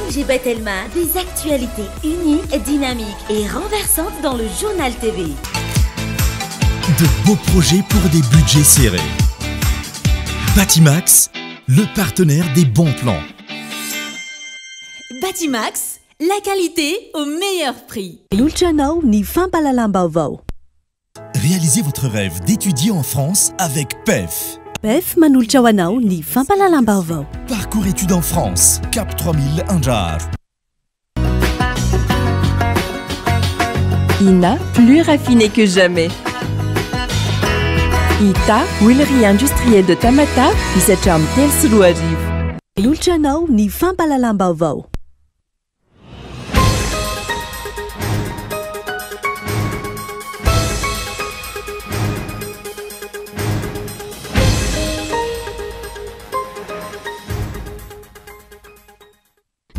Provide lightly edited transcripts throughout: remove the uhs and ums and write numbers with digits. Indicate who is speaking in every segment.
Speaker 1: ONG Batelma, des actualités uniques, dynamiques et renversantes dans le Journal TV.
Speaker 2: De beaux projets pour des budgets serrés. Batimax, le partenaire des bons plans.
Speaker 1: Batimax, la qualité au meilleur prix.
Speaker 3: Manolotra anao ny fampahalalam-baovao.
Speaker 2: Réalisez votre rêve d'étudier en France avec PEF.
Speaker 3: PEF manolotra ho anao ny fampahalalam-baovao.
Speaker 2: Parcours études en France, Cap 3000 Andraharo.
Speaker 4: Ina, plus raffiné que jamais. Ita, huilerie industrielle de Tamatave, misy hatramin'ny 2003.
Speaker 3: Manolotra anao ny fampahalalam-baovao.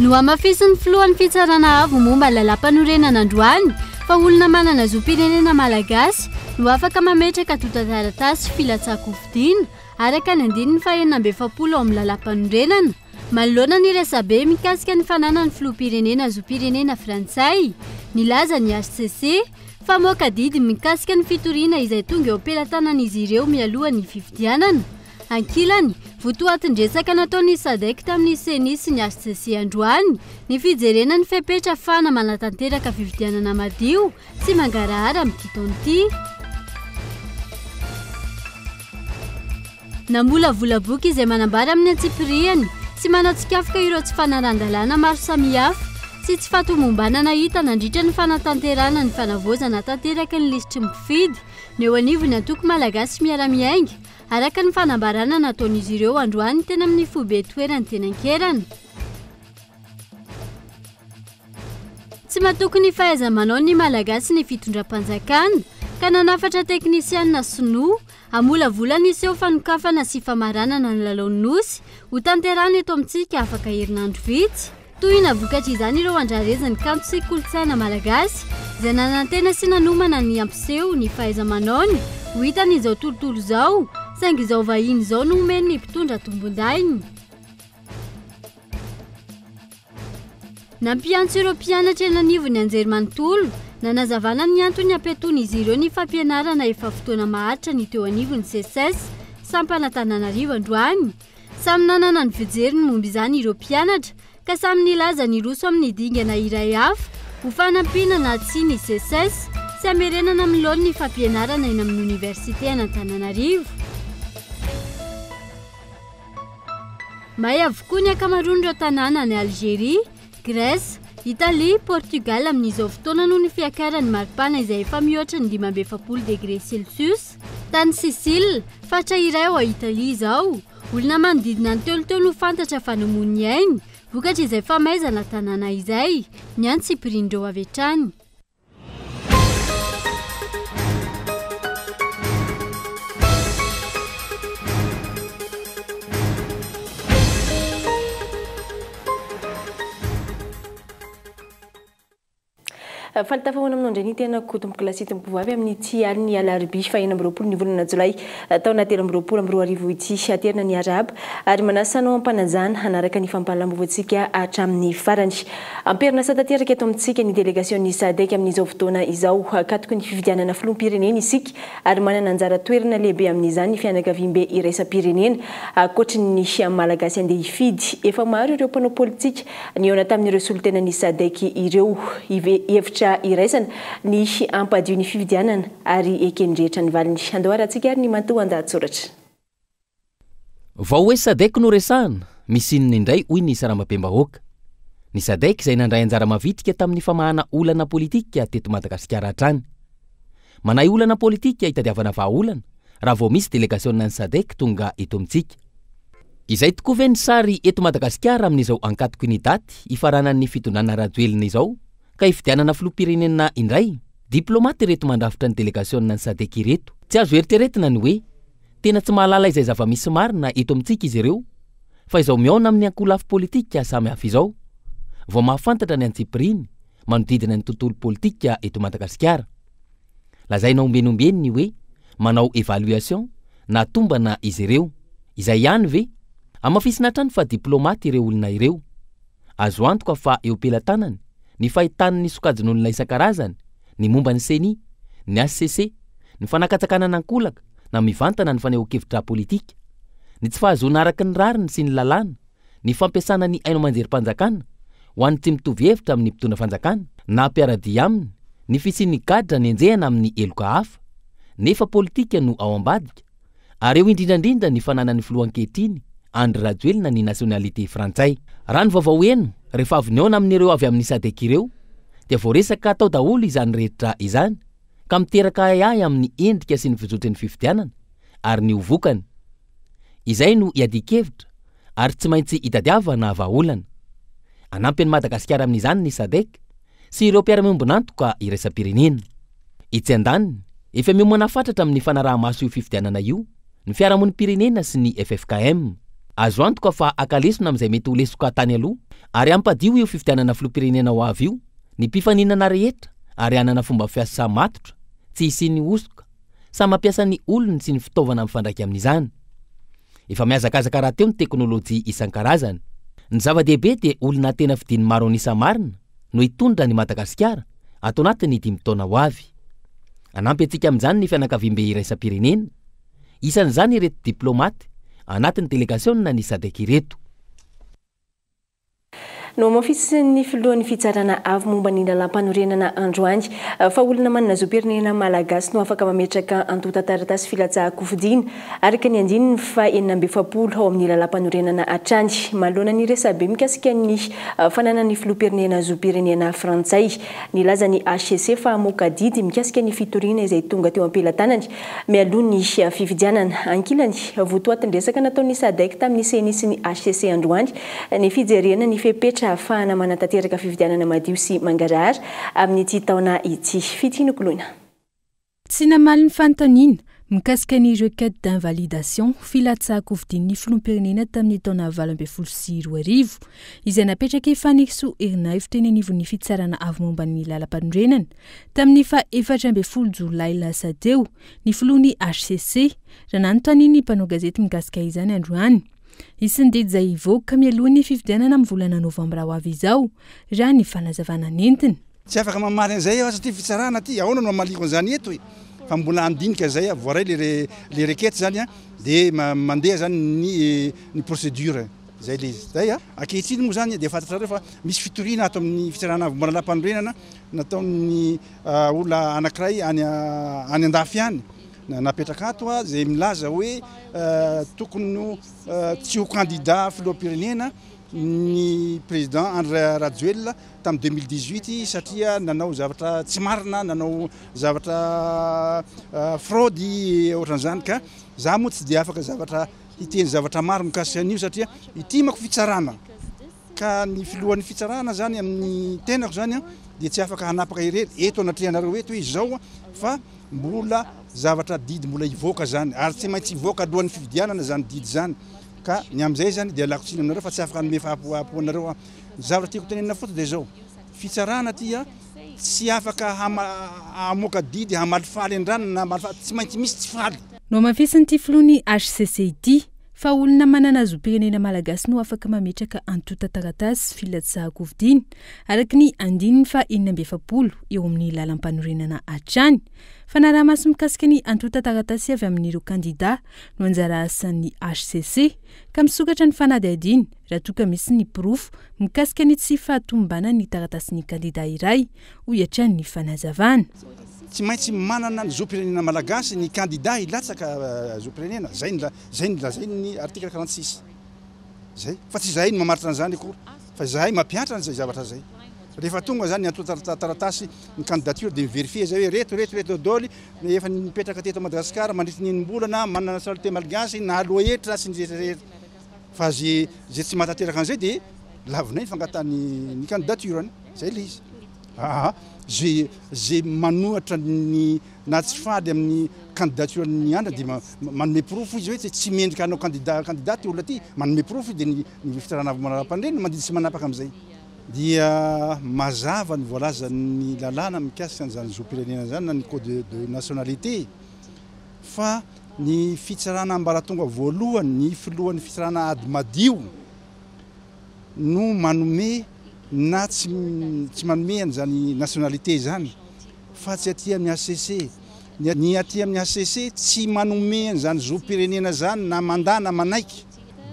Speaker 5: Nohamafisin'ny filohan'ny Fitsarana avo momba ny lalàmpanorenana androany fa olona manana zom-pirenena malagasy no afaka mametraka antontan-taratasy filatsahan-kofidina araka ny andininy faha-46 ao amin'ny lalàmpanorenana. Manoloana ny resabe mikasika ny fananan'ny filoham-pirenena zom-pirenena frantsay, nilaza ny hcc fa hamoaka didy mikasika ny fitoriana izay tonga eo am-pelatanan'izy ireo mialoha ny fifidianana. Ankilany, votoatin-dresaka nataon'ny Sadec tamin'ny Ceni sy ny hcc androany ny fijerena ny fepetra ahafahana manatanteraka fifidianana madio sy mangarahara amin'ity taona ity. Namolavola boky izay manambara amin'ny antsipiriany sy manatsikafika ireo tsy fanaran-dalàna maro samihafa sy tsy fahatomombanana hita nandritra ny fanatanterahana ny fanavaozana tanteraky ny lisitry ny mpifidy ny eo anivon'ny antoko Malagasy Miara-Miainga Araka ny fanambarana nataon'izy ireo androany teny amin'ny foibe toerany teny Ankerana. Tsy matoky ny fahaiza-manao ny Malagasy ny fitondram-panjakana ka nanafatra teknisianina sinoa hamolavola ny seho fanokafana sy famaranana ny lalaon'ny Nosy hotanterahina eto amintsika afaka herinandro vitsy. Tohina vokatr'izany ireo andrarezin'ny kanto sy kolontsaina malagasy izay nanantena sy nanomana ny hampiseho ny fahaiza-manaony ho hitan'izao tontolo izao, saingy izao vahiny izao no omen'ny mpitondra tombondahiny. Nampiantso ireo mpianatra eny anivon'ny anjerimanontolo, nanazavana ny antony hampiatoan'izy ireo ny fampianarana efa fotoana maharitra ny teo anivon'ny Seces, sampana Antananarivo androany. Samy nanana ny fijeriny momba izany ireo mpianatra ka samy nilaza ny hiroso amin'ny dingana iray hafa ho fanampiana na tsia ny Seces sy hamerenana amin'ny laoniny ny fampianarana eny amin'ny oniversite an'Antananarivo. May avokoa ny ankamaroan'ireo tanàna any Algeria, Grèce, Italie, Portugal amin'izao fotoana noho ny fiakaran'ny maripana izay efa mihoatra ny 45 degré celsius. Tany Sicile, faritra iray ao Italie izao, olona manodidina ny telo teo no fantatra fa namoy ny ainy, vokatr'izay famaizana tanàna izay, ny antsipirian'ireo avy hatrany.
Speaker 6: Faly tafahoana aminao indray ny tenako tompokolahy sy tompokovavy amin'ity alin'ny alarobia faha-26 ny volana jolay taona 2023 ity. Aterina ny arahaba ary manasa anao am-panajana hanaraka ny fampahalalam-baovaontsika hatramin'ny farany. Am-perinasa tanteraka eto amintsika ny delegasion'ny Sadec amin'izao fotoana izao. Akatoky ny fifidianana filoham-pirenena isika ary manana anjara toerana lehibe amin'izany ny fianakaviambe iraisam-pirenena ankoatry ny Malagasy andeha hifidy. Efa maro ireo mpanao politika Nihaona tamin'ireo solontenan'ny Sadec ireo. Hevitra iraisana ny hampadio ny fifidianana ary eken'ny rehetra ny valiny. Andao harantsika ary ny matoandahatsoratra.
Speaker 7: Vao hoe Sadec no resahana, misy inona indray hoy ny sarambabem-bahoaka. Ny Sadec izay nandray anjara mavitrika tamin'ny famahana olana politika teto Madagasikara hatrany. Manahy olana politika hitadiavana vahaolana raha vao misy delegasionan'ny Sadec tonga eto amintsika. Izay tokoa ve ny sary eto Madagasikara amin'izao ankatoky ny daty hifaranan'ny fitondrana Rajoelina izao ka hifidianana filoham-pirenena indray? Diplaomaty ireto mandrafitra ny delegasionan'ny Sadec ireto. Tsy azo eritreretina ny hoe tena tsy mahalala izay zava-misy marina eto amintsika izy ireo fa izao mihaona amin'ny ankolafy politika samy hafa izao vao mahafantatra ny antsipiriany manodidina ny tontolo politika eto Madagasikara. Lazaina ombieny ombieny ny hoe manao évaluation na tombana izy ireo. Izay ihany ve? Hamafisina hatrany fa diplaomaty ireo olona ireo. Azo antoka fa eo am-pelatanany ny fahitan'ny sokajin'olona isan-karazany ny momba ny Ceni, ny hcc, ny fanakatsakanana ankolaka na mivantana ny fanehoan-kevitra politika, ny tsy fahazoana araka ny rariny sy ny lalàna, ny fampiasana ny haino aman-jerim-panjakana ho an'ny tsy mitovy hevitra amin'ny mpitondra fanjakana na mpiara-dia aminy, ny fisian'ny gadra nenjehana amin'ny heloka hafa, nefa politika no ao ambadika, ary eo indrindra indrindra ny fananan'ny filoha ankehitriny, Andry Rajoelina ny nationalité frantsay. Raha ny vaovao heno, rehefa avy nihaona amin'ireo avy amin'ny Sadec ireo, dia voaresaka tao daholo izany rehetra izany, ka miteraka ahiahy amin'ny endrika sy ny fizotry ny fifidianana, ary ny ho vokany. Izay no iadian-kevitra ary tsy maintsy itadiavana vahaolana. Hanampy an'i Madagasikara amin'izany ny Sadec sy ireo mpiara-miombon'antoka iraisam-pirenena. Etsy andaniny, efa miomana fatratra amin'ny fanaraha-maso io fifidianana io ny fiarahamonim-pirenena sy ny ffkm. Azo antoka fa haka lesona amin'izay mety ho lesoka tany aloha ary hampadio io fifidianana filoham-pirenena ho avy io ny mpifaninana rehetra ary hanana fomba fiasa matotra tsy hisian'ny hosoka samy mampiasa ny olony sy ny fitaovana mifandraika amin'izany. Efa mihazakazaka rahateo ny teknolojia isan-karazany. Ny zava-dehibe dia olona tena fidin'ny maro an'isa marina no hitondra an'i Madagasikara ato anatin'ny dimy taona ho avy. Hanampy antsika amin'izany ny fianakaviambe iraisam-pirenena, isan'izany ireto diplaomaty anatin'ny delegasionina ny Sadec ireto.
Speaker 6: Nohamafisin'ny filohan'ny Fitsarana avo momba ny lalàmpanorenana androany fa olona manana zom-pirenena malagasy no afaka mametraka antontan-taratasy filatsahan-kofidina araka ny andininy faha 46 ao amin'ny lalàmpanorenana hatrany manoloana ny resabe mikasika ny fananan'ny filoham-pirenena zom-pirenena frantsay. Nilaza ny hcc fa hamoaka didy mikasika ny fitoriana izay tonga teo am-pelatanany Mialoha ny fifidianana. Ankilany, votoatin-dresaka nataon'ny Sadec tamin'ny Ceni sy ny hcc androany ny fijerena ny fepetra ahafahana manatanteraka fifidianana madio sy mangarahara amin'ity taona ity. Fitia Nokoloina.
Speaker 4: Tsy namaly ny fanontaniana mikasika ny requête d'invalidation filatsahan-kofidin'ny filoham-pirenena tamin'ny taona 2018 izay napetrak'i Fanirisoa Ernaivo teny anivon'ny Fitsarana Avo momba ny Lalampanorenana Tamin'ny faha 14 jolay lasa teo, ny filohan'ny hcc, raha nanontanian'ny mpanao gazety mikasika izany androany. Hisy ny didy izay hivoaka mialoha ny fifidianana amin'ny volana novambra ho avy izao, raha ny fanazavana nentiny.
Speaker 8: Tsy afaka mamaly an'izay aho satria fitsarana aty, ahoana no hamaliako an'izany eto e? Fa mbola handinika izay aho, voaray le le requête zany an, de mandeha zany ny ny procédure, zay le izy. Zay an! Ankehitriny moa zany dia fantatrareo fa misy fitoriana ato amin'ny fitsarana avo momba ny lalàmpanorenana nataon'ny olona anankiray any any andafy any napetraka ato izay milaza hoe tokony ho tsy ho candidat filoham-pirenena ny président Andry Rajoelina tamin'ny 2018 satria nanao zavatra tsy marina, nanao zavatra fraude ohatran'izany ka za moa tsy dia afaka zavatra hiteny zavatra maro mikasika an'io satria ity manko fitsarana. Ka ny filohan'ny fitsarana zany amin'ny tenako zany an dia tsy afaka hanapaka irery eto anatrehanareo eto hoe izao fa mbola zavatra didy mbola hivoaka zany ary tsy maintsy hivoaka alohan'ny fifidianana zany didy zany ka ny amin'izay zany dia alako tsiny aminareo fa tsy afaka hanome fahapoapo anareo aho. Ny zavatra tiako tenenina fotsiny dia izao, fitsarana aty an tsy afaka hamoaka didy hamalifaly an-drano na hamalifaly, tsy maintsy misy tsy faly.
Speaker 4: Nohamafisin'ity filohan'ny hcc ity fa olona manana zom-pirenena malagasy no afaka mametraka antontan-taratasy filatsahan-kofidina, araka ny andininy faha 46 eo amin'ny lalampanorenana hatrany. Fanaraha-maso mikasika ny antontan-taratasy avy amin'ireo kandidà no anjara asan'ny hcc, ka misokatra ny fanadihadiana raha toa ka misy ny porofo mikasika ny tsy fahatomombanan'ny taratasin'ny kandidà iray, hoy hatrany ny fanazavana.
Speaker 8: Tsy maintsy manana ny zom-pirenena malagasy ny kandidà hilatsaka zom-pirenena, izay no Izay no lazain'ny article 46. Izay. Fa tsy izahay no mamaritra an'izany akory, fa izahay mampihatra an'izay zavatra izay. Rehefa tonga izany ny antontan-taratasy, ny candidature dia mi-verifier izay hoe ireto, ireto, ireto daholo ny efa nipetraka teto Madagasikara mandritry ny enim-bolana, manana nationalité malgache, nahaloa hetra sy ny rehetra rehetra. Fa izay izay tsy mahatanteraka an'izay dia lavinay ny fangatahany ny candidature-ny. Izay ilay izy. Aa, izay izay manohatra ny na tsy faly amin'ny candidature ny Andry dia manome porofo izy hoe tsy mendrika hanao candidat candidat ty olona ty, manome porofo izy dia ny ny fitsarana avo manara-pandre no mandidy sy manapaka amin'izay. Dia mazava ny voalazan'ny lalàna mikasika an'izany zom-pirenena izany na ny code de nationalité fa ny fitsarana ambaratonga voalohany, ny filohan'ny fitsarana ady madio. no manome na tsy tsy manome an'izany nationalité izany fa tsy aty amin'ny HCC. Ny aty amin'ny HCC tsy manome an'izany zom-pirenena izany na mandà na manaiky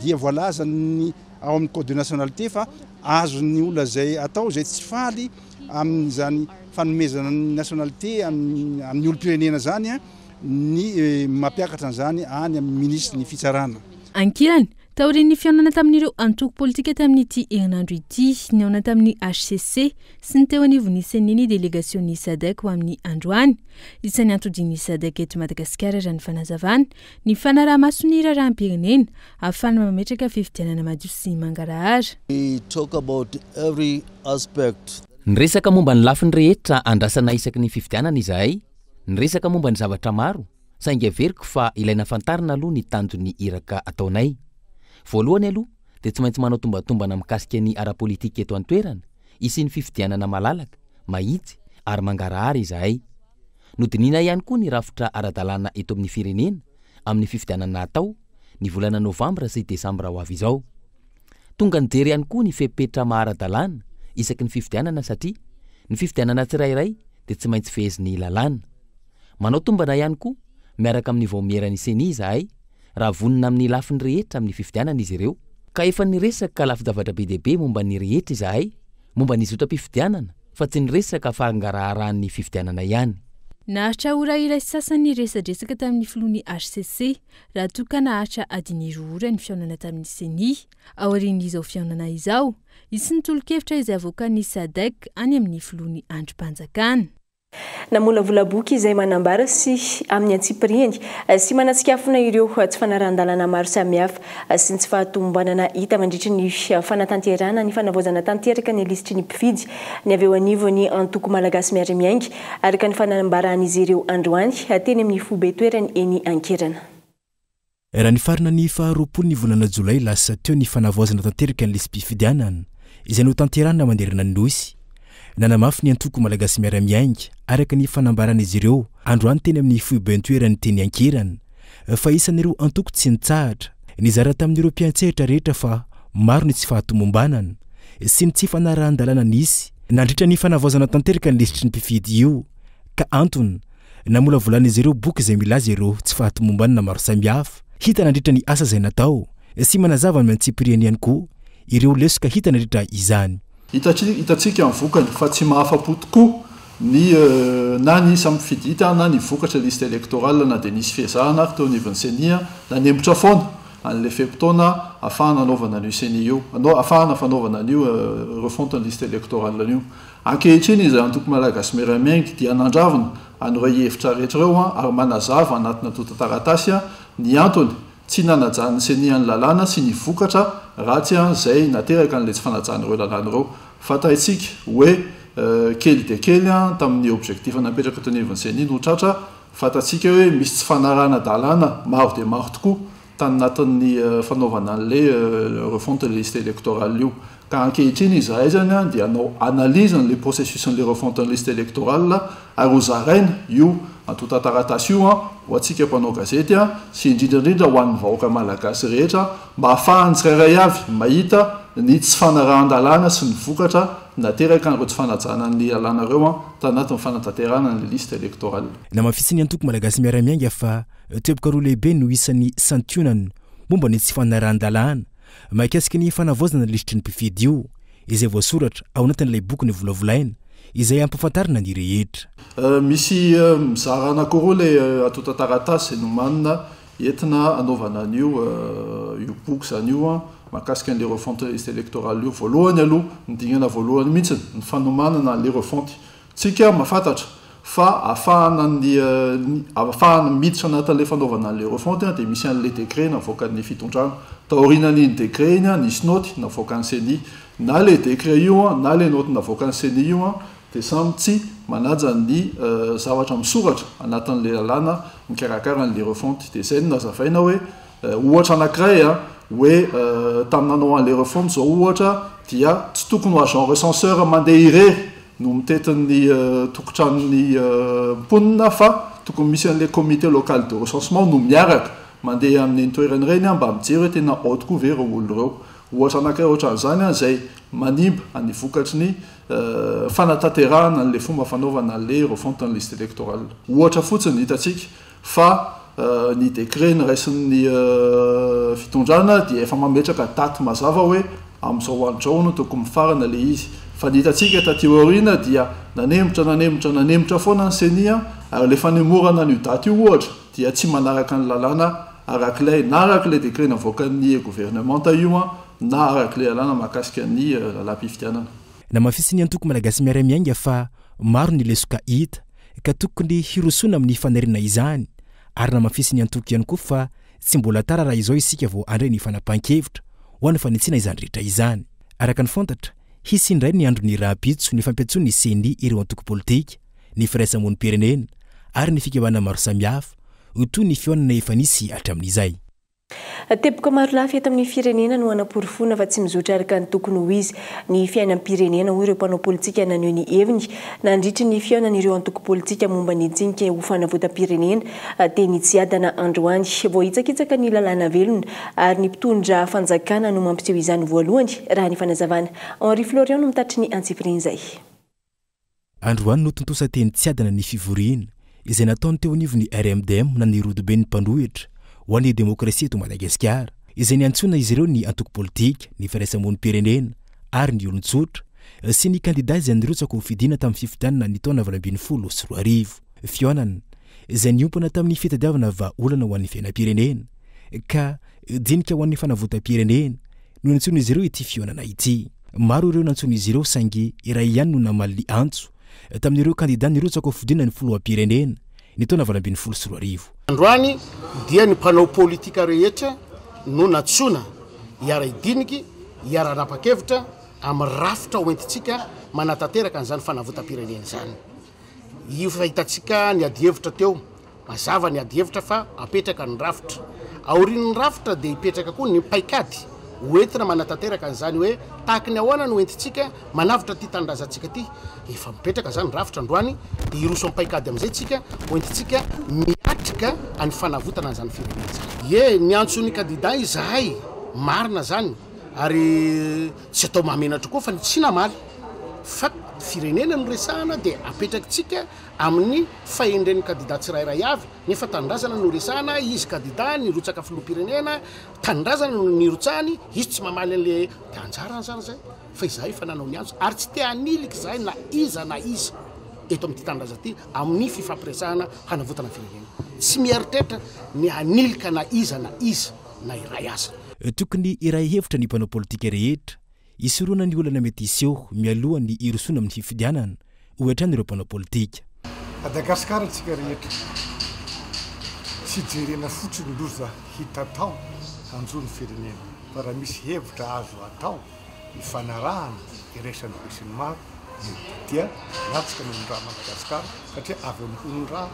Speaker 8: dia voalazan'ny ao amin'ny code de nationalité fa azon'ny olona izay atao izay tsy faly amin'izany fanomezana ny nationalité amin'ny olom-pirenena izany ny mampiakatra an'izany any amin'ny minisitry ny fitsarana.
Speaker 4: Ankilany, taorian'ny fihaonana tamin'ireo antoko politika tamin'ity herinandro ity, nihaona tamin'ny hcc sy ny teo anivon'ny Ceni ny delegasion'ny Sadec ho amin'ny androany. Isan'ny antodian'ny Sadec eto Madagasikara raha ny fanazavana, ny fanaraha-maso ny raharaham-pirenena ahafahana mametraka fifidianana madio sy mangarahara.
Speaker 9: We talk about every aspect.
Speaker 7: Niresaka momba ny lafiny rehetra andrasana isaky ny fifidianana izahay, niresaka momba ny zavatra maro, saingy heveriko fa ilaina fantarina aloha ny tanjon'ny iraka ataonay. Voalohany aloha dia tsy maintsy manao tombatombana mikasika ny ara-politika eto an-toerana, hisian'ny fifidianana malalaka, mahitsy ary mangarahara izahay. Nodinihina ihany koa ny rafitra ara-dalàna eto amin'ny firenena amin'ny fifidianana hatao ny volana novambra sy desambra ho avy izao. Tonga nijery ihany koa ny fepetra maha ara-dalàna isaky ny fifidianana satria ny fifidianana tsirairay dia tsy maintsy fehezin'ny lalàna. Manao tombana ihany koa miaraka amin'ny vaomieran'ny Ceni izahay raha vonona amin'ny lafiny rehetra amin'ny fifidianana izy ireo ka efa niresaka lafin-javatra be dia be momba ny rehetra izahay momba ny zotram-pifidianana fa tsy niresaka fangaraharan'ny fifidianana ihany.
Speaker 4: Naharitra ora iray sy sasany ny resadresaka tamin'ny filohan'ny hcc raha toa ka naharitra adiny roa ora ny fihaonana tamin'ny Ceni. Aorian'izao fihaonana izao, hisy ny tolo-kevitra izay avoakan'ny Sadec any amin'ny filohan'ny andrim-panjakana.
Speaker 6: Namolavola boky izay manambara sy amin'ny antsipiriany sy manatsikafona ireo tsy fanarahan-dalàna maro samihafa sy ny tsy fahatomombanana hita mandritry ny fanatanterahana ny fanavaozana tanteraka ny lisitry ny mpifidy ny avy eo anivon'ny antoko Malagasy Miara-Miainga araka ny fanambaran'izy ireo androany teny amin'ny foibe toerany eny Ankerana.
Speaker 2: Raha nifarana ny faha 20 ny volana jolay lasa teo ny fanavaozana tanteraka ny lisi-pifidianana izay notanterahina manerana ny Nosy. Nanamafy ny antoko Malagasy Miara-Miainga, araka ny fanambaran'izy ireo androany teny amin'ny foiben-toerany teny Ankerana, fa isan'ireo antoko tsy nitsahatra nizara tamin'ireo mpiantsehatra rehetra fa maro ny tsy fahatomombanana sy ny tsy fanarahan-dalàna nisy nandritra ny fanavaozana tanteraka ny lisitry ny mpifidy io ka antony Namolavolan'izy ireo boky izay milaza ireo tsy fahatomombanana maro samihafa hita nandritra ny asa izay natao sy manazava amin'ny antsipiriany ihany koa ireo lesoka hita nandritra izany.
Speaker 10: Hitantsika ny vokany fa tsy mahafa-po tokoa ny na ny isa mifidy hita na ny vokatra liste électorale na dia nisy fiezahana ary teo anivon'ny Ceni nanempotra foana an'ilay fe-potoana ahafahana anaovana an'io Ceni io, ahafahana fanaovana an'io refonte ny liste électorale io. Ankehitriny izay antoko Malagasy Miara-Miainga dia nandravona an'ireo hevitra rehetra ireo ary manazava anatina antontan-taratasy ny antony tsy nanajan'ny Ceni ny lalàna sy ny vokatra ratsy izay nateraka an'ilay tsy fanajana ireo lalàna ireo. Fantaitsika hoe kely dia kely tamin'ny objectif napetraka teo anivon'ny Ceni no tratra, fantatsika hoe misy tsy fanarahana-dalàna maro dia maro tokoa tany anatin'ny fanaovana an'ilay refonte ny liste électorale io. Ka ankehitriny izahay izany dia hanao analyse an'ilay processus an'ilay refonte ny liste électorale ary ho zaraina io antontan-taratasy io ho antsika mpanao gazety sy indrindra indrindra ho an'ny vahoaka malagasy rehetra mba hahafahan'ny tsirairay avy mahita ny tsy fanarahan-dalàna sy ny vokatra nateraka an'ireo tsy fanajana ny lalàna ireo tanatin'ny fanatanterahana an'ilay liste électorale.
Speaker 2: Namafisin'ny antoko Malagasy Miara-Miainga fa Teboka roa lehibe no isan'ny santionany momba ny tsy fanarahan-dalàna mahakasika ny fanavaozana ny lisitry ny mpifidy io, izay voasoratra ao anatin'ilay boky novolavolaina, izay hampahafantarina ny rehetra.
Speaker 10: Misy mizara anankiroa ilay antontan-taratasy izay nomanina entina hanaovana an'io io boky izany io mahakasika an'ilay refonte liste électorale io. Voalohany aloha, ny dingana voalohany mihitsy, ny fanomanana an'ilay refonte. Tsika mahafantatra fa ahafahana ny ahafahana miditra anatin'ilay fanaovana an'ilay refonte dia misy an'ilay décret navoakan'ny fitondrana. Taorianan'iny décret iny nisy naoty navoakan'ny ceni. Na ilay décret io na ilay naoty navoakan'ny ceni io dia samy tsy manaja ny zavatra misoratra anatin'ilay lalàna mikarakara an'ilay refonte. Dia izay no nazavaina hoe ohatra anankiray hoe tamin'ny nanao an'ilay refonte izao ohatra dia tsy tokony ho agent recenseur mandeha irery no mitety ny tokotranon'ny mponina fa tokony misy an'ilay comité local de recensement no miaraka mandeha amin'ireny toerana ireny mba mijery hoe tena ao tokoa ve ireo olona ireo. Ohatra anankiray ohatran'izany izay manimba ny vokatry ny fanatanterahana an'ilay fomba fanaovana an'ilay refonte ny liste électorale. Ohatra fotsiny hitantsika fa ny décret noraisin'ny fitondrana dia efa mametraka daty mazava hoe amin'izao andro izao no tokony mifarana ilay izy. Fa ny hitantsika taty aoriana dia nanemotra nanemotra nanemotra foana ny ceni ary ilay fanemorana an'io daty io ohatra dia tsy manaraka ny lalàna arak'ilay na arak'ilay décret navoakan'ny governemanta io na arak'ilay lalàna mahakasika ny lalàm-pifidianana.
Speaker 2: Namafisin'ny antoko Malagasy Miara-Miainga fa maro ny lesoka hita ka tokony hirosoana amin'ny fanariana izany ary namafisin'ny antoko ihany koa fa tsy mbola tara raha izao isika vao handray ny fanapahan-kevitra ho an'ny fanitsiana izany rehetra izany. Araka ny fantatra, hisy indray ny andron'ny rahampitso ny fampiantsoan'ny Ceni ireo antoko politika, ny firaisamonim-pirenena ary ny fikambanana maro samihafa ho toy ny fihaonana efa nisy hatramin'izay.
Speaker 6: Teboka marolafy eto amin'ny firenena no hanaporofoana fa tsy mizotra araka ny tokony ho izy ny fiainam-pirenena, hoy ireo mpanao politika naneho ny heviny nandritry ny fihaonan'ireo antoko politika momba ny dinika ho fanavotam-pirenena teny Tsiadana androany. Voahitsakitsaka ny lalàna velona ary ny mpitondra fanjakana no mampiseho izany voalohany, raha ny fanazavana. Henri Florian no mitatry ny antsipirian'izay.
Speaker 2: Androany no tontosa teny Tsiadana ny fivoriana izay nataony teo anivon'ny RMDM na ny Rodoben'ny mpanohitra ho an'ny demokrasia eto Madagasikara, izay niantsoana izy ireo ny antoko politika, ny firaisamonim-pirenena ary ny olon-tsotra sy ny kandida izay nirotsaka ho fidiana tamin'ny fifidianana ny taona 2018. Fihaonana izay niompana tamin'ny fitadiavana vahaolana ho an'ny fiainam-pirenena ka dinika ho an'ny fanavotam-pirenena no nantsoin'izy ireo ity fihaonana ity. Maro ireo nantsoin'izy ireo saingy iray ihany no namaly ny antso tamin'ireo kandida nirotsaka ho fidiana ny filoham-pirenena ny taona 2018.
Speaker 11: Androany dia ny mpanao politika rehetra no nantsoina hiara-hidiniky, hiara-hanapa-kevitra amin'ny rafitra hoentintsika manatanteraka an'izany fanavotam-pirenena izany. Io fahitantsika ny adihevitra teo, mazava ny adihevitra fa apetraka ny rafitra. Aorian'ny rafitra dia hipetraka koa ny paikady hoentina manatanteraka an'izany hoe tahaky ny ahoana no entintsika manavotra ity tanindrazantsika ity. Efa mipetraka izany ny rafitra androany dia hiroso amin'ny paikady amin'izay tsika hoentintsika miatrika ny fanavotana an'izany firenena izany. Ie, niantso ny kandida izahay, marina izany ary Tsy atao mahamenatra koa fa ny tsy namaly fa firenena no resahana dia apetrakitsika amin'ny fahendren'ny kandida tsirairay avy nefa tanindrazana no resahana, izy kandida nirotsaka filoham-pirenena, tanindrazana no nirotsahany, izy tsy mamaly an'le dia anjarany zany zay fa izahay efa nanao ny antso ary tsy te hanilika izahay na iza na iza eto amin'ity tanindrazana ity amin'ny fifampiresahana hanavotana ny firenena. Tsy mieritreritra ny hanilika na iza na iza na iray aza.
Speaker 2: Tokony hiray hevitra ny mpanao politika rehetra hisorohana ny olana mety hiseho mialoha ny hirosoana amin'ny fifidianana, hoy hatrany ireo mpanao politika.
Speaker 12: Madagasikara tsika rehetra. Tsy jerena fotsiny loza hitatao hanjo ny firenena fa raha misy hevitra azo atao ifanarahana iraisan'ny besinimaro dia latsaka ny ondraha Madagascar satria avy amin'ny ondraha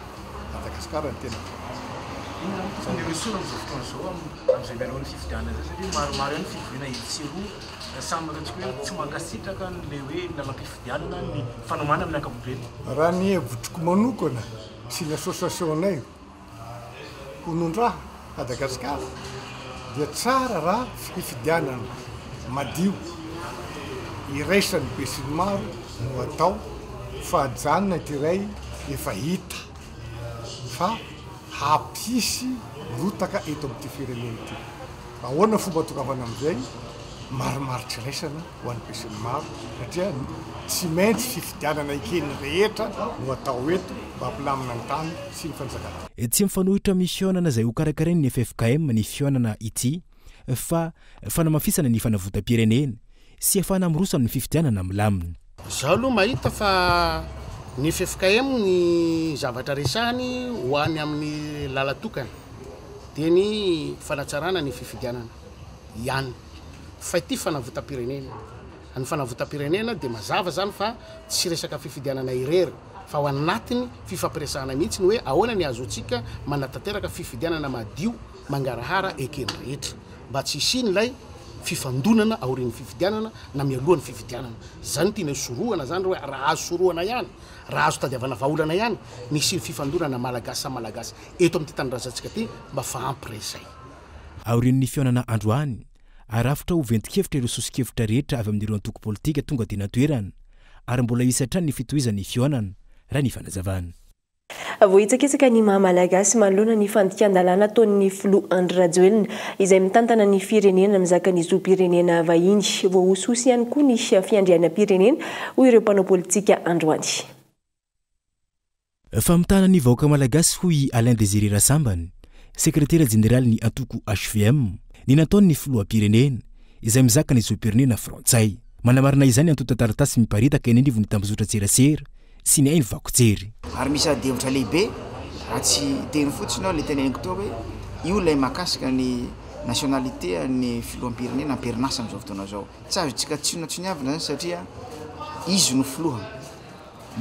Speaker 12: Madagascar ny tena voalaza.
Speaker 13: Inona no tokony hirosoana amin'izao fotoana izao amin'izay mialohan'ny fifidianana izay satria maromaro ihany ny fivoriana etsy sy eroa samy ataontsika hoe tsy mankasitraka an'ilay hoe ny lalam-pifidianana ny fanomanana amin'ny ankapobeny.
Speaker 12: Raha ny hevitriko manokana sy ny association-nay Honondraha Madagascar dia tsara raha fifidianana madio iraisan'ny besinimaro no atao fa ajanona ity iray efa hita fa hampisy rotaka eto amin'ity firenena ity. Ahoana fomba atongavana amin'izay? Marimaritra iraisana ho an'ny besinimaro satria tsy maintsy fifidianana eken'ny rehetra no atao eto mba hampilamina ny tany sy ny fanjakana.
Speaker 2: Tsy mifanohitra amin'ny fihaonana izay hokarakarain'ny ffkm ny fihaonana ity fa fanamafisana ny fanavotam-pirenena sy ahafahana miroso amin'ny fifidianana milamina.
Speaker 11: Izaho aloha mahita fa ny ffkm ny zavatra resahany ho any amin'ny lalan-tokana dia ny fanatsarana ny fifidianana ihany fa ity fanavotam-pirenena. Ny fanavotam-pirenena dia mazava izany fa tsy resaka fifidianana irery fa ao anatin'ny fifampiresahana mihitsy ny hoe ahoana ny ahazoantsika manatanteraka fifidianana madio mangarahara eken'ny rehetra mba tsy hisian'ilay fifandonana aorian'ny fifidianana na mialohan'ny fifidianana. Izany no tiana hisorohana izany hoe raha azo sorohana ihany, raha azo tadiavana vahaolana ihany ny hisian'ny fifandonana malagasy samy malagasy eto amin'ity tanindrazantsika ity mba fa ampy re izay.
Speaker 2: Aorian'ny fihaonana androany, Arafitra ho ventin-kevitra ireo soso-kevitra rehetra avy amin'ireo antoko politika tonga teny an-toerana ary mbola hisy hatrany ny fitohizan'ny fihaonana, raha ny fanazavana.
Speaker 6: Voahitsakitsaka ny maha Malagasy manoloana ny fandikan-dalàna ataon'ny filoha Andry Rajoelina izay mitantana ny firenena mizaka ny zom-pirenena vahiny. Voahosihosy ihany koa ny fiandrianam-pirenena, hoy ireo mpanao politika androany.
Speaker 2: Famitahana ny vahoaka malagasy hoy i Alain Désiré Rasambany, sekretera jeneralin'ny antoko hvm, ny nataon'ny filoham-pirenena, izay mizaka ny zom-pirenena frantsay. Manamarina izany antontan-taratasy miparitaka eny anivon'ny tambazotran-tserasera sy ny haino vaky jery.
Speaker 14: Ary misy adihevitra lehibe, raha tsy hiteny fotsiny aho, ilay teneniko teo hoe io ilay mahakasika ny nationalité an'ny filoham-pirenena am-perinasa amin'izao fotoana izao. Tsy azontsika tsinotsiniavina izany satria izy no filoha.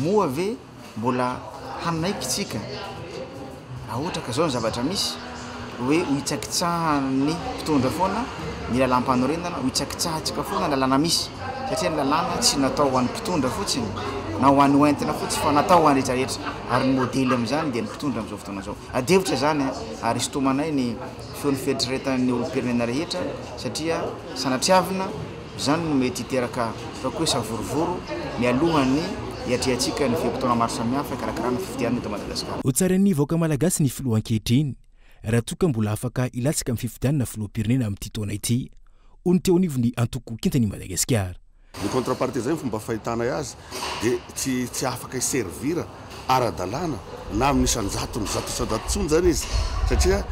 Speaker 14: Moa ve mbola hanaiky tsika, raha ohatra ka zao ny zavatra misy, hoe ho hitsakitsahan'ny mpitondra foana ny lalàmpanorenana, ho hitsakitsahantsika foana ny lalàna misy, satria ny lalàna tsy natao ho an'ny mpitondra fotsiny, na ho an'ny hoentina fotsiny, fa natao ho an'ny rehetra rehetra, ary ny modely amin'izany dia ny mpitondra amin'izao fotoana izao. Adihevitra izany an, ary isintomanay ny feon'ny fieritreretan'ny olom-pirenena rehetra, satria sanatriavina, Izany no mety hiteraka ataoko hoe savorovoro mialohan'ny hiatrehantsika ny fe-potoana maro samihafa hikarakarana fifidianana eto Madagasikara.
Speaker 2: Ho tsarain'ny vahoaka malagasy ny filoha ankehitriny raha toa ka mbola afaka hilatsaka amin'ny fifidianana filoham-pirenena amin'ity taona ity, hoy ny teo anivon'ny antoko Kintan'i Madagasikara.
Speaker 15: Ny contrepartie zay ny fomba fahitanay azy de tsy tsy afaka hi-servir ara-dalàna na amin'ny isan-jatony 100% intsony zany izy satria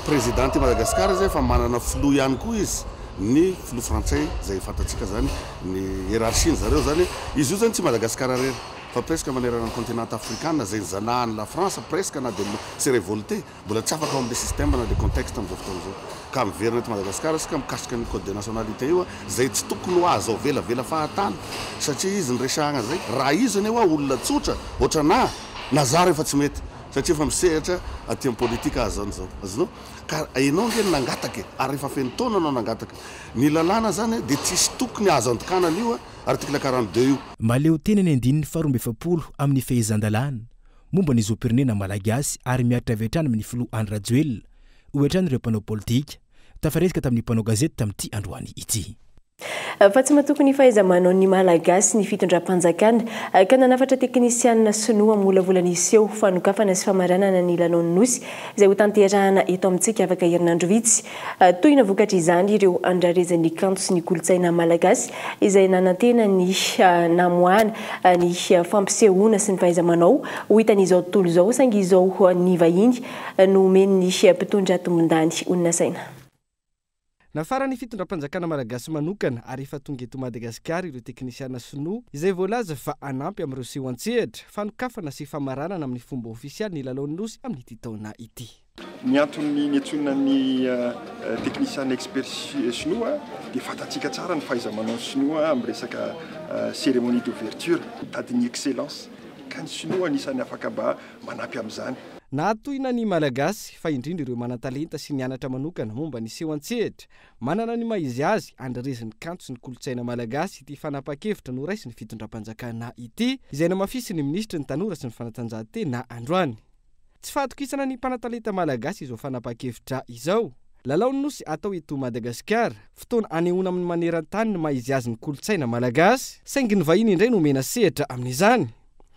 Speaker 15: président i Madagascar izy efa manana filoha ihany koa izy ny filoha frantsay zay fantatsika zany ny hiérarchie ny zareo zany izy io zany tsy Madagascar irery fa presque manerana ny continent afrikana zay nizanahan'ny la France presque na de se révolter Mbola tsy afaka ao amin'ilay système na ilay contexte amin'izao fotoana izao. Ka miverina eto Madagasikara isika mikasika an'io code de nationalité io izay tsy tokony ho azo avelavela fahatany satria izy niresahagna zay. Raha izy anie hoa olona tsotra ohatranà na za rehefa tsy mety satria efa misehatra aty amin'ny politika aho zany zao. Azonao? Ka enao ange no nangataka e! Ary efa feno taona anao nangataka. Ny lalàna zany dia tsisy tokony azo andikana an'io article 42 io.
Speaker 2: Mahaleo tena ny andininy faharoa 42 amin'ny fehezan-dalàna momba ny zom-pirenena malagasy ary mihatra avy hatrany amin'ny filoha Andry Rajoelina, hoy hatrany ireo mpanao politika, tafaresaka tamin'ny mpanao gazety tamin'ity androany ity.
Speaker 6: Fa tsy matoky ny fahaiza-manaon'ny Malagasy ny fitondram-panjakana ka nanafatra teknisianina sinoa hamolavola ny seho fanokafana sy famaranana ny lalaon'ny Nosy izay hotanterahana eto amintsika afaka herinandro vitsy. Tohina vokatr'izany ireo andrarezin'ny kanto sy ny kolontsaina malagasy izay nanantena ny namoahana ny fampisehoana sy ny fahaiza-manao ho hitan'izao tontolo izao saingy izao ny vahiny no omen'ny mpitondra tombondany ho nasaina.
Speaker 16: Nafaran'ny fitondram-panjakana malagasy manokana ary efa tonga eto Madagasikara ireo teknisiana sinoa izay voalaza fa hanampy amin'ireo seho an-tsehatra, fanokafana sy famaranana amin'ny fomba ofisialy ny lalaon'ny Nosy amin'ity taona ity.
Speaker 17: Ny antony niantsoana ny teknisiana expert sinoa dia fantatsika tsara ny fahaiza-manao ny sinoa amin'ny resaka cérémonie d'ouverture, mitady ny excellence ka ny sinoa anisan'ny afaka mba manampy amin'izany.
Speaker 16: Nahatohina ny Malagasy, fa indrindra ireo manan-talenta sy nianatra manokana momba ny seho an-tsehatra, manana ny maha izy azy, andrarezin'ny kanto sy ny kolontsaina malagasy ity fanapahan-kevitra noraisin'ny fitondram-panjakana ity, izay namafisin'ny minisitry ny Tanora sy ny fanatanjahantena androany. Tsy fahatokisana ny mpanatalenta malagasy izao fanapahan-kevitra izao. Lalaon'ny Nosy atao eto Madagasikara, fotoana anehoana amin'ny maneran-tany ny maha izy azy ny kolontsaina malagasy, saingy ny vahiny indray no omena sehatra amin'izany.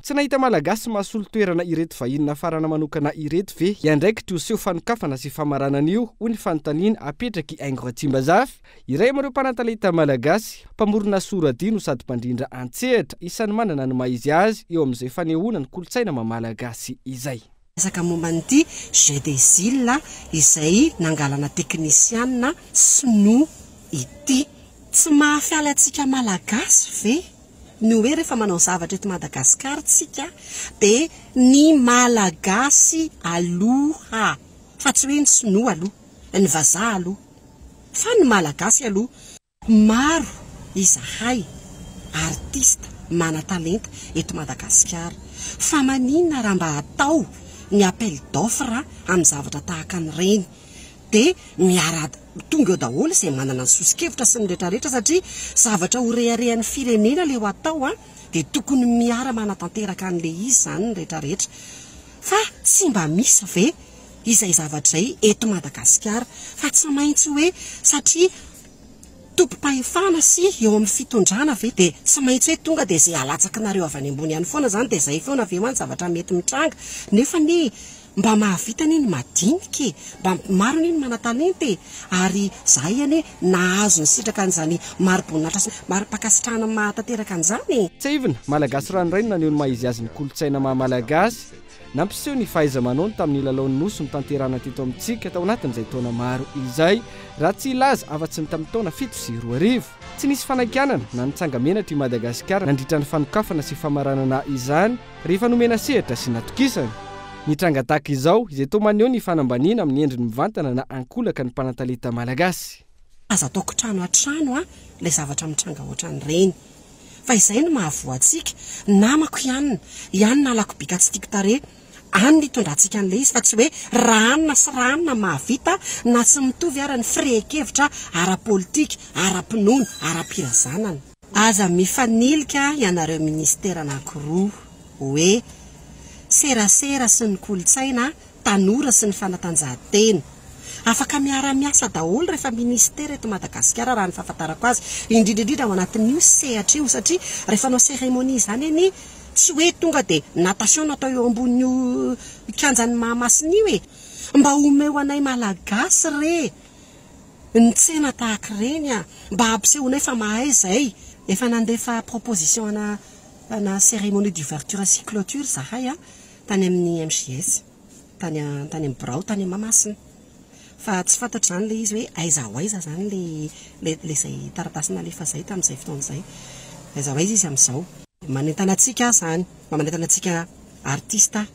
Speaker 16: Tsy nahita malagasy mahasolo toerana ireto vahiny nafarana manokana ireto ve hiandraikitra io seho fanokafana sy famaranana io, hoy ny fanontaniana apetrak'i Haingo Ratsimbazafy, Iray amin'ireo mpanan-talenta malagasy, mpamorona soradihy no sady mpandrindra an-tsehatra, isan'ny manana ny maha izy azy eo amin'izay fanehoana ny kolontsaina maha malagasy izay.
Speaker 18: Resaka momba an'ity Jeux des Iles izay nangalana teknisianina sinoa ity. Tsy mahafaly antsika malagasy ve ny hoe rehefa manao zavatra eto Madagasikara tsika dia ny malagasy aloha fa tsy hoe ny sinoa aloha, ny vazaha aloha. Fa ny Malagasy aloha. Maro izahay artista manan-talenta eto Madagasikara. Fa maninona raha mba atao ny appel d'offre amin'ny zavatra tahaka an'ireny? Dia miara tonga eo daholo izay manana ny soso-kevitra sy ny retraretra satria zavatra ho reharehan'ny firenena ilay ho atao an, dia tokony miara manatanteraka an'ilay izy izany ny retraretra. Fa tsy mba misy ve izay zavatra izay eto Madagasikara fa tsy maintsy hoe satria tompom-pahefana sy eo amin'ny fitondrana ve dia tsy maintsy hoe tonga dia izay alatsakinareo avy any ambony any foana izany dia izay foana ve hoa ny zavatra mety mitranga? Nefa anie mba mahavita anie ny madinika e! Mba maro anie ny manan-talenta e! Ary izahay anie nahazo nisitraka an'izany mari-boninahitra sy mari-pankasitrahana mahatanteraka an'izany e!
Speaker 16: Tsiahivina, Malagasy ranoray no naneho ny maha izy azy ny kolontsaina maha Malagasy. Nampiseho ny fahaiza-manaony tamin'ny lalaon'ny Nosy notanterahina teto amintsika tao anatin'izay taona maro izay, raha tsy hilaza afa-tsy ny tamin'ny taona 2007. Tsy nisy fanakianana na nitsanga-menatra i Madagasikara nandritra ny fanokafana sy famaranana izany rehefa nomena sehatra sy natokisana. Ny tranga tahaka izao, izay toa maneho ny fanambaniana amin'ny endriny mivantana na ankolaka ny mpanan-talenta malagasy.
Speaker 18: Aza atao kitrano an-trano an ilay zavatra mitranga ohatran'ireny. Fa izay no mahavoa antsika. Namako i anona. I anona halako bika tsy tiako tarehy. Any no itondrantsika an'ilay izy fa tsy hoe raha anona sy raha anona mahavita na tsy mitovy ara ny firehan-kevitra ara-politika, ara-pinoana, ara-pirazanana. Aza mifanilika ianareo ministera anankiroa hoe serasera sy ny kolontsaina tanora sy ny fanatanjahantena. Afaka miara-miasa daholo rehefa ministera eto Madagasikara raha ny fahafantarako azy, indrindra indrindra ao anatin'io sehatra io satria rehefa hanao cérémonie izany anie tsy hoe tonga dia natation no atao eo ambonin'io kianjan'i Mahamasina io e! Mba omeo anay Malagasy re ny tsena tahaka ireny a! Mba hampisehoanay fa mahay izay. Efa nandefa proposition ana ana cérémonie d'ouverture sy clôture izahay a! Tany amin'ny MJS, tany tany amin'ny birao tany Mahamasina. Fa tsy fantatro izany ilay izy hoe aiza ho aiza izany ilay ilay ilay izay taratasy nalefa izay tamin'izay fotoana izay. Aiza ho aiza izy amin'izao. Manentana antsika aho izany, mba manentana antsika artista aho.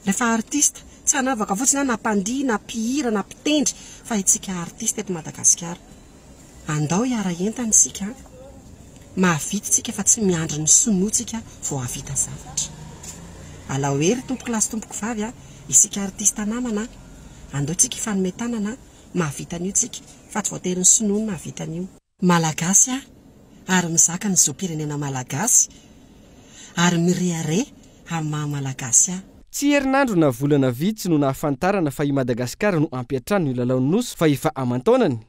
Speaker 18: Rehefa artista, tsy hanavaka fotsiny aho na mpandihy na mpihira na mpitendry fa isika artista eto Madagasikara. Andao hiara-hientana isika an! Mahavita isika fa tsy miandry ny sinoa tsika vao hahavita zavatra. Alao hery tompokolahy sy tompokovavy a! Isika artista namana a! Andao tsika hifanome tanana a! Mahavita an'io tsika fa tsy voatery ny sinoa no mahavita an'io. Malagasy aho ary mizaka ny zom-pirenena malagasy ary mirehareha amin'ny maha malagasy ahy.
Speaker 16: Tsy herinandro na volana vitsy no nahafantarana fa i Madagasikara no hampiantrano ny lalaon'ny Nosy fa efa aman-taonany.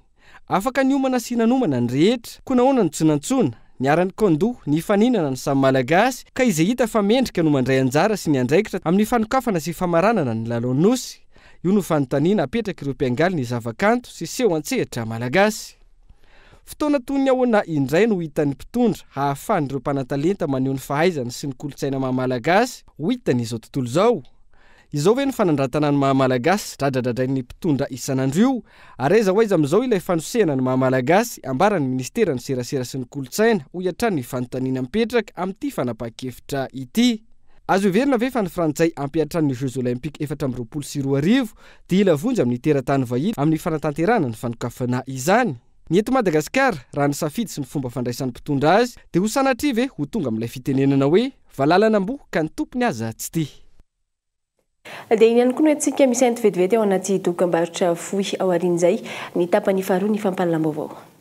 Speaker 16: Afaka niomana sy nanomana ny rehetra, koa nahoana no tsy nantsoina? Niara-nikaon-doha, nifaninana ny samy Malagasy, ka izay hita fa mendrika no mandray anjara sy ny andraikitra amin'ny fanokafana sy famaranana ny lalaon'ny Nosy. Io no fanontaniana apetrak'ireo mpiangaly ny zavakanto sy seho an-tsehatra malagasy. Fotoana toy ny ahoana indray no hitan'ny mpitondra hahafahan'ireo mpanan-talenta maneho ny fahaizany sy ny kolontsaina maha Malagasy ho hitan'izao tontolo izao? Izao ve ny fanandratana ny maha Malagasy dradradradrain'ny mpitondra isan'andro io? Ary aiza ho aiza amin'izao ilay fanosehana ny maha Malagasy ambaran'ny minisiteran'ny serasera sy ny kolontsaina, hoy hatrany ny fanontaniana mipetraka amin'ity fanapahan-kevitra ity. Azo heverina ve fa ny Frantsay hampiantrano ny Jeux Olympiques 2024 dia hila vonjy amin'ny teratany vahiny amin'ny fanatanterahana ny fanokafana izany? Ny eto Madagasikara, raha ny safidy sy ny fomba fandraisan'ny mpitondra azy, dia ho sanatria ve ho tonga amin'ilay fitenenana hoe valalan'amboa ka ny tompony aza tsy tia?
Speaker 6: Dia iny ihany koa no entintsika misainty vetivety ao anaty dokambarotra fohy ao aorian'izay ny tapany faharoa ny fampahalalam-baovao.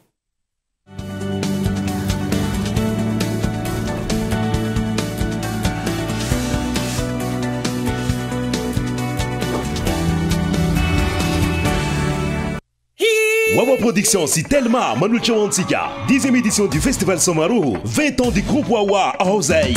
Speaker 19: Wawa Production sy Telma manolotra ho antsika dixième édition du Festival Samaroho, 20 ans du groupe Wawa ao zay.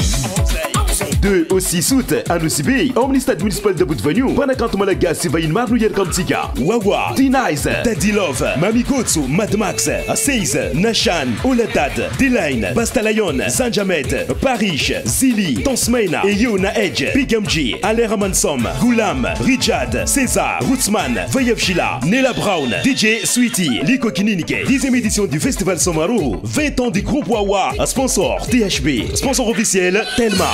Speaker 19: 2 au 6 août, Anosibe, ao amin'ny stade municipal d'Ambodivanio, mpanakanto malagasy sy vahiny maro no hiaraka amintsika. Wawa, Tinize, Daddy Love, Mamy Kotso, Mad Max, Seize, Nashan, Oladad, D-Line, Basta Lion, Zanjamed, Parish, Zili, Tonsmena, Eyona Edge, Big MG, Alain Ramansom, Goulam, Richard, César, Rootsman, Vayev Sheila, Nella Brown, DJ Sweetie, Liko Kininike. Dixième édition du Festival Somaroho, 20 ans du groupe Wawa, sponsor THB, sponsor officiel Telma.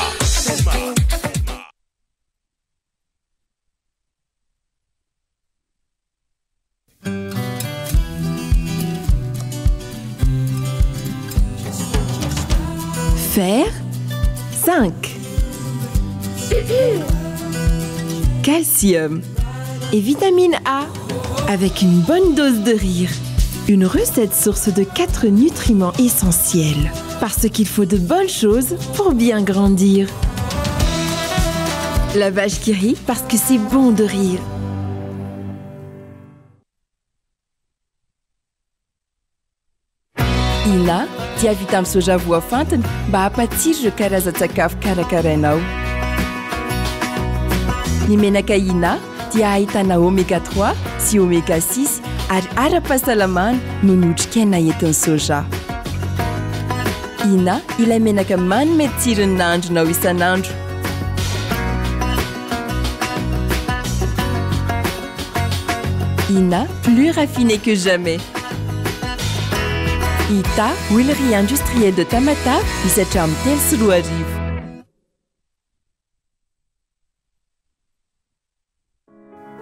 Speaker 20: Fer 5 Calcium et vitamine A avec une bonne dose de rire. Une recette source de quatre nutriments essentiels. Parce qu'il faut de bonnes choses pour bien grandir. La vache qui rit parce que c'est bon de rire. dia vita amin'ny soja voafantina mba hampatsiro ireo karazan-tsakafo karakarainao. Ny menaka Ina dia ahitana oméga 3 sy oméga 6 ary ara-pahasalamana noho ny otrikaina entin'ny soja. Ina ilay menaka manome tsiro ny nahandronao isan'andro. Ina, plus raffiné que jamais. Ita, huilerie industrielle de Tamatave, misy hatramin'ny 2003.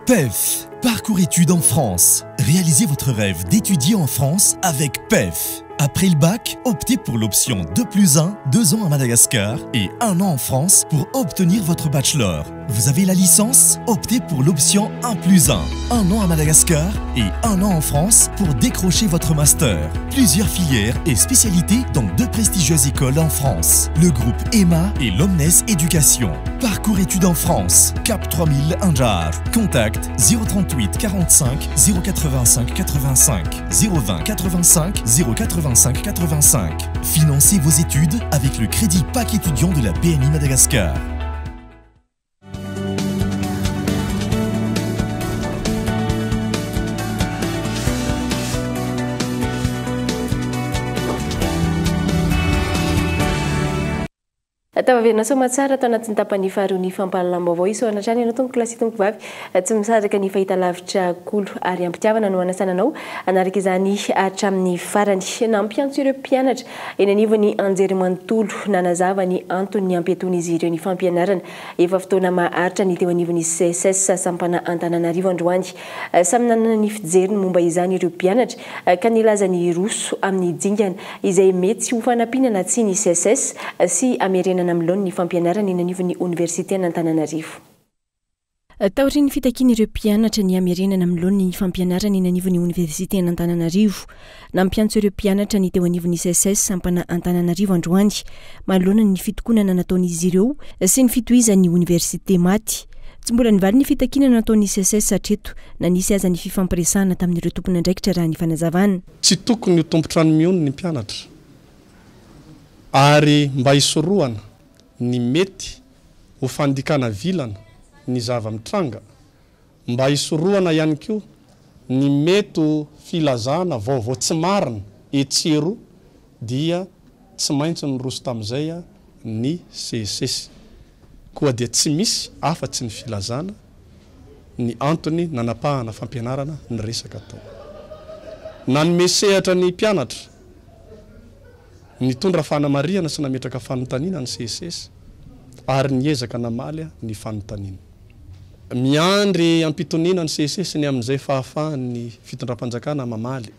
Speaker 19: PEF, parcours études en France. Réalisez votre rêve d'étudier en France avec PEF. Après le bac, optez pour l'option 2 plus 1, 2 ans à Madagascar et 1 an en France pour obtenir votre bachelor. Vous avez la licence? Optez pour l'option 1 plus 1, 1 an à Madagascar et 1 an en France pour décrocher votre master. Plusieurs filières et spécialités dans deux prestigieuses écoles en France. Le groupe EMA et l'Omnes Éducation. Parcours études en France, Cap 3000 Anjar. Contact 038 45 085 85 020 85 085 85. Financez vos études avec le crédit PAC étudiant de la BNI Madagascar.
Speaker 6: Tafaverina soamatsara tao anatin'ny tapany faharoa ny fampahalalam-baovao. Isaorana hatrany ianao tompoko lahy sy tompoko vavy tsy misaraka ny fahitalavitra Kolo ary am-pitiavana no hanasana anao hanaraka izany hatramin'ny farany. Nampiantso ireo mpianatra eny anivon'ny anjerimanontolo nanazava ny antony hampiatoan'izy ireo ny fampianarana efa fotoana maharitra ny teo anivon'ny CSS sampana Antananarivo androany. Samy nanana ny fijeriny momba izany ireo mpianatra ka nilaza ny hiroso amin'ny dingana izay mety ho fanampiana na tsia ny SECES sy hamerenana amin'ny laoniny ny fampianarana eny anivon'ny Oniversiten'Antananarivo. Taorian'ny fitakian'ireo mpianatra ny hamerenana amin'ny laoniny ny fampianarana eny anivon'ny Oniversiten'Antananarivo, nampiantso ireo mpianatra ny teo anivon'ny SECES sampana Antananarivo androany manoloana ny fitokonana nataon'izy ireo sy ny fitohizan'ny oniversite maty. Tsy mbola nivaly ny fitakiana nataon'ny SECES hatreto na nisy aza ny fifampiresahana tamin'ireo tompon'andraikitra raha ny fanazavana.
Speaker 10: Tsy tokony ho tompon-trano mihono ny mpianatra ary mba hisorohana ny mety ho fandikana vilana ny zava-mitranga, mba hisorohana ihany koa ny mety ho filazana vaovao tsy marina etsy sy eroa dia tsy maintsy niroso tamin'izay ny Seces. Koa dia tsy misy afa-tsy ny filazana ny antony nanapahana fampianarana ny resaka tao. Nanome sehatra ny mpianatra nitondra fanamarihana sy nametraka fanontaniana ny Seces ary niezaka namaly ny fanontaniana. Miandry am-pitoniana ny Seces ny amin'izay fahafahan'ny fitondram-panjakana mamaly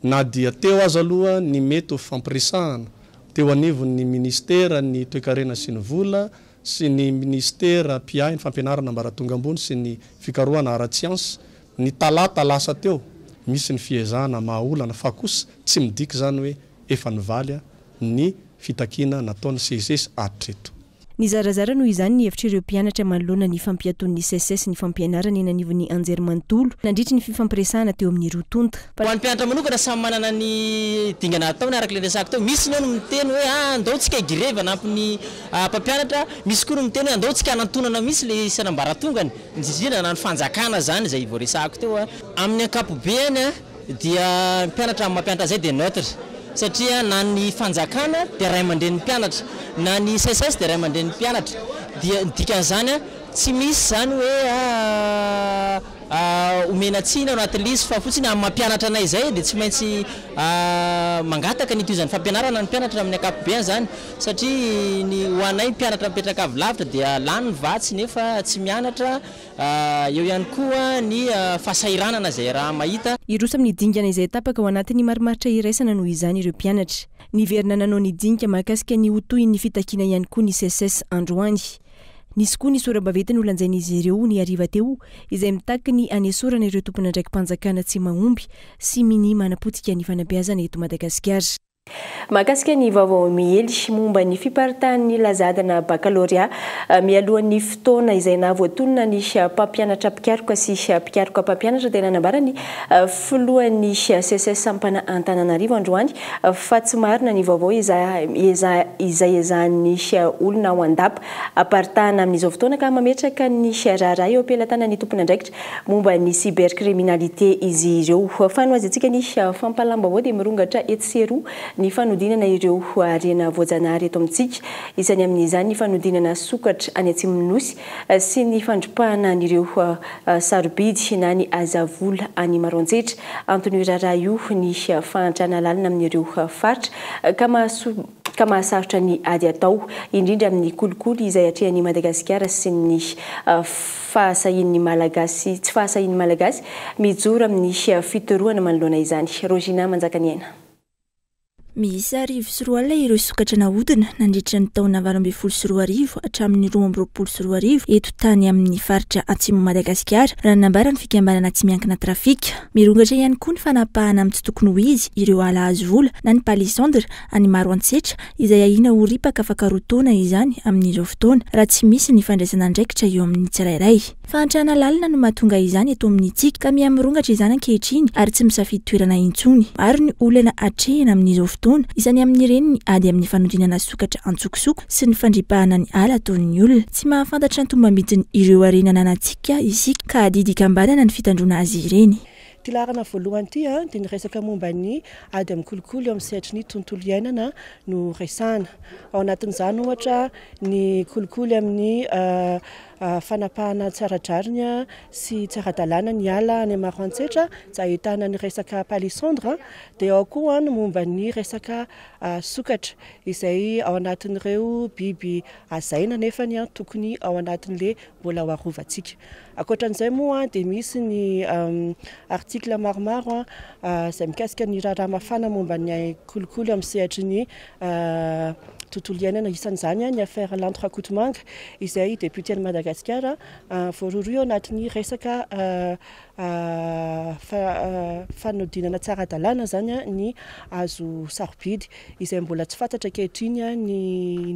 Speaker 10: Na dia teo aza aloha ny mety ho fifampiresahana teo anivon'ny minisiteran'ny Toekarena sy ny Vola sy ny minisitera mpiahy ny fampianarana ambaratonga ambony sy ny fikarohana ara-tsiansa ny talata lasa teo, misy ny fiezahana hamaha olana fa kosa tsy midika izany hoe efa nivaly ny fitakiana nataon'ny Seces hatreto.
Speaker 6: Nizarazara noho izany ny hevitr'ireo mpianatra manoloana ny fampiatoan'ny Seces ny fampianarana eny anivon'ny anjerimanontolo nandritry ny fifampiresahana teo amin'ny roa tonta.
Speaker 21: Ho an'ny mpianatra manokana, samy manana ny dingana ataony araka ilay resako teo. Misy ny ao no miteny hoe ah andao tsika higrevy hanampy ny mpampianatra, misy koa no miteny hoe andao tsika hanantonana mihitsy ilay isan'ambaratongany, indrindra na ny fanjakana izany izay voaresahako teo. Amin'ny ankapobeny dia ny mpianatra amin'ny mampianatra izay dia neutre satria na ny fanjakana dia ray aman-drenin'ny mpianatra na ny SECES dia ray aman-drenin'ny mpianatra dia ny dikan'izany tsy misy izany hoe omena tsiny ao anatin'ilay izy fa fotsiny amin'ny mampianatra anay izay dia tsy maintsy mangataka ny hitohizan'ny fampianarana ny mpianatra amin'ny ankapobeny izany satria ny ho anay mpianatra mipetraka avy lavitra dia lany ny vatsy nefa tsy mianatra Eo ihany koa ny fahasahiranana izay raha mahita.
Speaker 6: Hiroso amin'ny dingana izay tapaka ao anatin'ny marimaritra iraisana noho izany ireo mpianatra. Niverina nanao ny dinika mahakasika ny ho tohin'ny fitakiana ihany koa ny Seces androany. Nisy koa ny sora-baventy nolanjain'izy ireo ny hariva teo izay mitaky ny hanesorana ireo tompon'andraiki-panjakana tsy mahomby sy minia manapotika ny fanabeazana eto Madagasikara. Mahakasika ny vaovao miely momba ny fiparitahan'ny lazadina bakalorea mialohan'ny fotoana izay nahavoatonona ny mpampianatra mpikaroka sy mpikaroka mpampianatra dia nanambara ny filohan'ny SECES sampana Antananarivo androany fa tsy marina ny vaovao izay ezahan'ny olona ao an-dapa aparitahana amin'izao fotoana ka mametraka ny raharaha eo am-pelatanan'ny tompon'andraikitra Momba ny cybercriminalité izy ireo. Fanohazantsika ny fampahalam-baovao dia mirongatra etsy sy eroa ny fanodinana ireo harena voajanahary eto amintsika. Isany amin'izany ny fanodinana sokatra any atsimon'ny Nosy sy ny fandripahana an'ireo sarobidy na ny azavola any Maroantsetra. Anton'io raharaha io ny fahantrana lalina amin'ireo faritra ka mahasoa ka mahasarotra ny ady atao, indrindra amin'ny kolikoly izay atrehan'i Madagasikara sy ny fahasahian'ny Malagasy tsy fahasahian'ny Malagasy mijoro amin'ny fitorohana manoloana izany. Rogina Manjakaniaina.
Speaker 1: Miisa 2001 ireo sokatra nahodina nandritra ny taona 2018 hatramin'ny 2022 eto tany amin'ny faritra Atsimon'i Madagasikara, raha ny nambaran'ny fikambanana tsy miankina Trafika. Mirongatra ihany koa ny fanapahana amin'ny tsy tokony ho izy ireo ala azo vola na ny palissandre any Maroantsetra izay ahiana ho ripaka afaka roa taona izany amin'izao fotoana raha tsy misy ny fandraisana andraikitra eo amin'ny tsirairay. Fahantrana lalina no mahatonga izany eto amintsika ka miha-mirongatra izany ankehitriny ary tsy misafidy toerana intsony. Maro ny olana atrehina amin'izao fotoana, isany amin'ireny ny ady amin'ny fanodinana sokatra antsokosoko sy ny fandripahana ny ala ataon'ny olona. Tsy mahafantatra ny tombambidin' ireo harena ananantsika isika ka adidy ikambanana ny fitandroana azy ireny.
Speaker 22: Ity laharana voalohany ity dia ny resaka momba ny ady amin'ny kolikoly eo amin'ny sehatry ny tontolo iainana no resahana. Ao anatin'izany ohatra ny kolikoly amin'ny fanapahana tsy ara-drariny sy tsy ara-dalàna ny ala any Maroantsetra izay ahitana ny resaka palissandre, dia ao koa ny momba ny resaka sokatra izay ao anatin'ireo biby hazaina nefa tokony ao anatin'ilay mbola ho arovantsika. Ankoatran'izay moa dia misy ny article maromaro izay mikasika ny raharaha mafana momba ny kolikoly amin'ny sehatry ny tontolo iainana. Isan'izany ny affaire Lanto Rakotomanga izay député an'i Madagasikara voarohirohy ao anatin'ny resaka fanodinana tsy ara-dalàna izany ny hazo sarobidy izay mbola tsy fantatra ankehitriny ny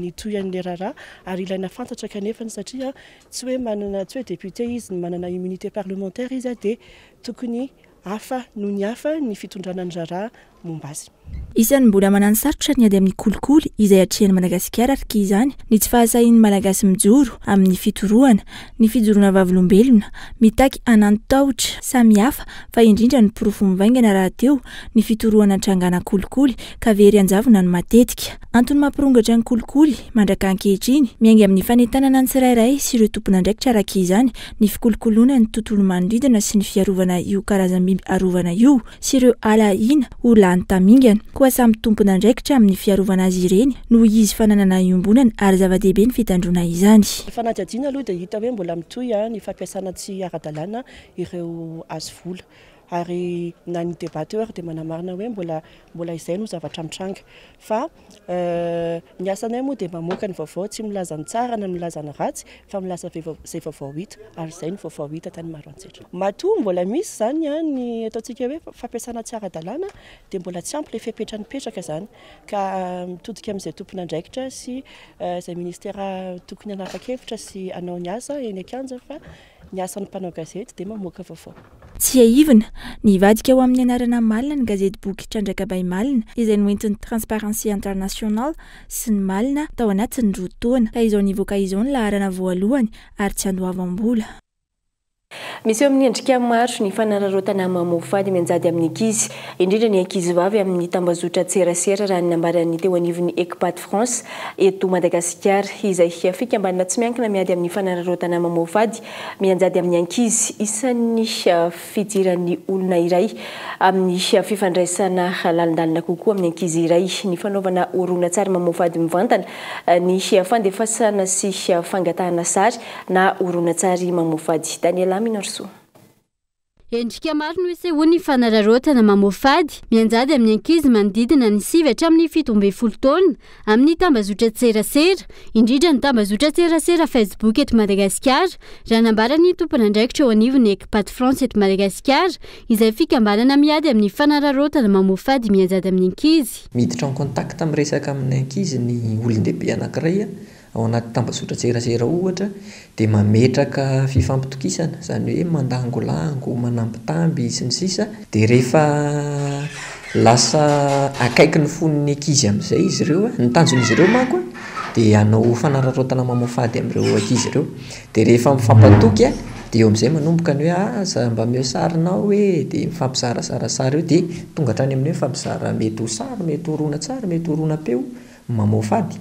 Speaker 22: ny tohin'ilay raharaha ary ilaina fantatra kanefa satria tsy hoe manana tsy hoe député izy ny manana immunité parlementaire izy dia tokony hafa noho ny hafa ny fitondrana ny raharaha momba azy.
Speaker 1: Isan'ny mbola mananosarotra ny ady amin'ny kolikoly izay atrehin'i Madagasikara araka izany ny tsy fahasahian'ny Malagasy mijoro amin'ny fitorohana, ny fijoroana vavolombelona, mitaky hanan-tahotra samihafa fa indrindra ny porofo mivaingana rahateo ny fitorohana trangana kolikoly ka very an-javona no matetika. Antony mampirongatra ny kolikoly mandraka ankehitriny, miainga amin'ny fanentanana ny tsirairay sy ireo tompon'andraikitra araka izany ny fikolokoloana ny tontolo manodidina sy ny fiarovana io karazam-biby arovana io sy ireo ala ahiana ho lany tamingana. Koa samy tompon'andraikitra amin'ny fiarovana azy ireny noho izy fananana iombonana ary zava-dehibe ny fitandroana izany.
Speaker 22: Ny fanadihadiana aloha dia hita hoe mbola mitohy ny fampiasana tsy ara-dalàna ireo hazo vola. Ary na ny débat teo ary dia manamarina hoe mbola mbola izay no zavatra mitranga. Fa ny asanay moa dia mamoaka ny vaovao, tsy milaza ny tsara na milaza ny ratsy fa milaza izay vaovao hita ary izay no vaovao hita tany Maroantsetra. Matoa mbola misy izany ny ataontsika hoe fampiasana tsy ara-dalàna dia mbola tsy ampy ilay fepetra nipetraka izany ka mitodika amin'izay tompon'andraikitra sy izay ministera tokony hanapa-kevitra sy hanao ny asa eny an-kianja fa Ny asan'ny mpanao gazety dia mamoaka vaovao.
Speaker 1: Tsiahivina, nivadika ho amin'ny anarana Malina ny gazetiboky Trandraka by Malina izay noentin'ny Transparency International sy ny Malina tao anatin'ny roa taona. Ka izao nivoaka izao ny laharana voalohany ary tsy andoavam-bola.
Speaker 6: Miseho amin'ny endrika maro ny fanararaotana mamoafady mianjady amin'ny ankizy, indrindra ny ankizivavy amin'ny tambazotran-tserasera raha ny nambaran'ny teo anivon'ny Ecpat France eto Madagasikara, izay fikambanana tsy miankina miady amin'ny fanararaotana mamoafady mianjady amin'ny ankizy. Isan'ny fidiran'ny olona iray amin'ny fifandraisana lalindalina kokoa amin'ny ankizy iray ny fanaovana horonantsary mamoafady mivantana, ny fandefasana sy fangatahana sary na horonantsary mamoafady. Daniela Minorisoa.
Speaker 3: Endrika maro no isehoan'ny fanararaotana mamoafady mianjady amin'ny ankizy manodidina ny 9 hatramin'ny 17 taona amin'ny tambazotran-tserasera, indrindra ny tambazotran-tserasera Facebook eto Madagasikara, raha nambaran'ny tompon'andraikitra eo anivon'ny Ecpat France eto Madagasikara, izay fikambanana miady amin'ny fanararaotana mamoafady mianjady amin'ny ankizy.
Speaker 5: Miditra en contact miresaka amin'ny ankizy ny olon-dehibe anankiray Ao anaty tambazotran-tserasera ohatra dia mametraka fifampitokisana, izany hoe mandangolango, manambitamby, sy ny sisa Dia rehefa lasa akaiky ny fon'ny ankizy amin'izay izy ireo, ny tanjon'izy ireo manko dia hanao fanararaotana mamoafady amin'ireo ankizy ireo. Dia rehefa mifampatoky dia eo amin'izay manomboka ny hoe aza mba omeo sarinao e, dia mifampizarazara sary eo dia tonga hatrany amin'ny hoe mifampizara mety ho sary, mety ho horonantsary, mety ho horonam-peo. mamoafady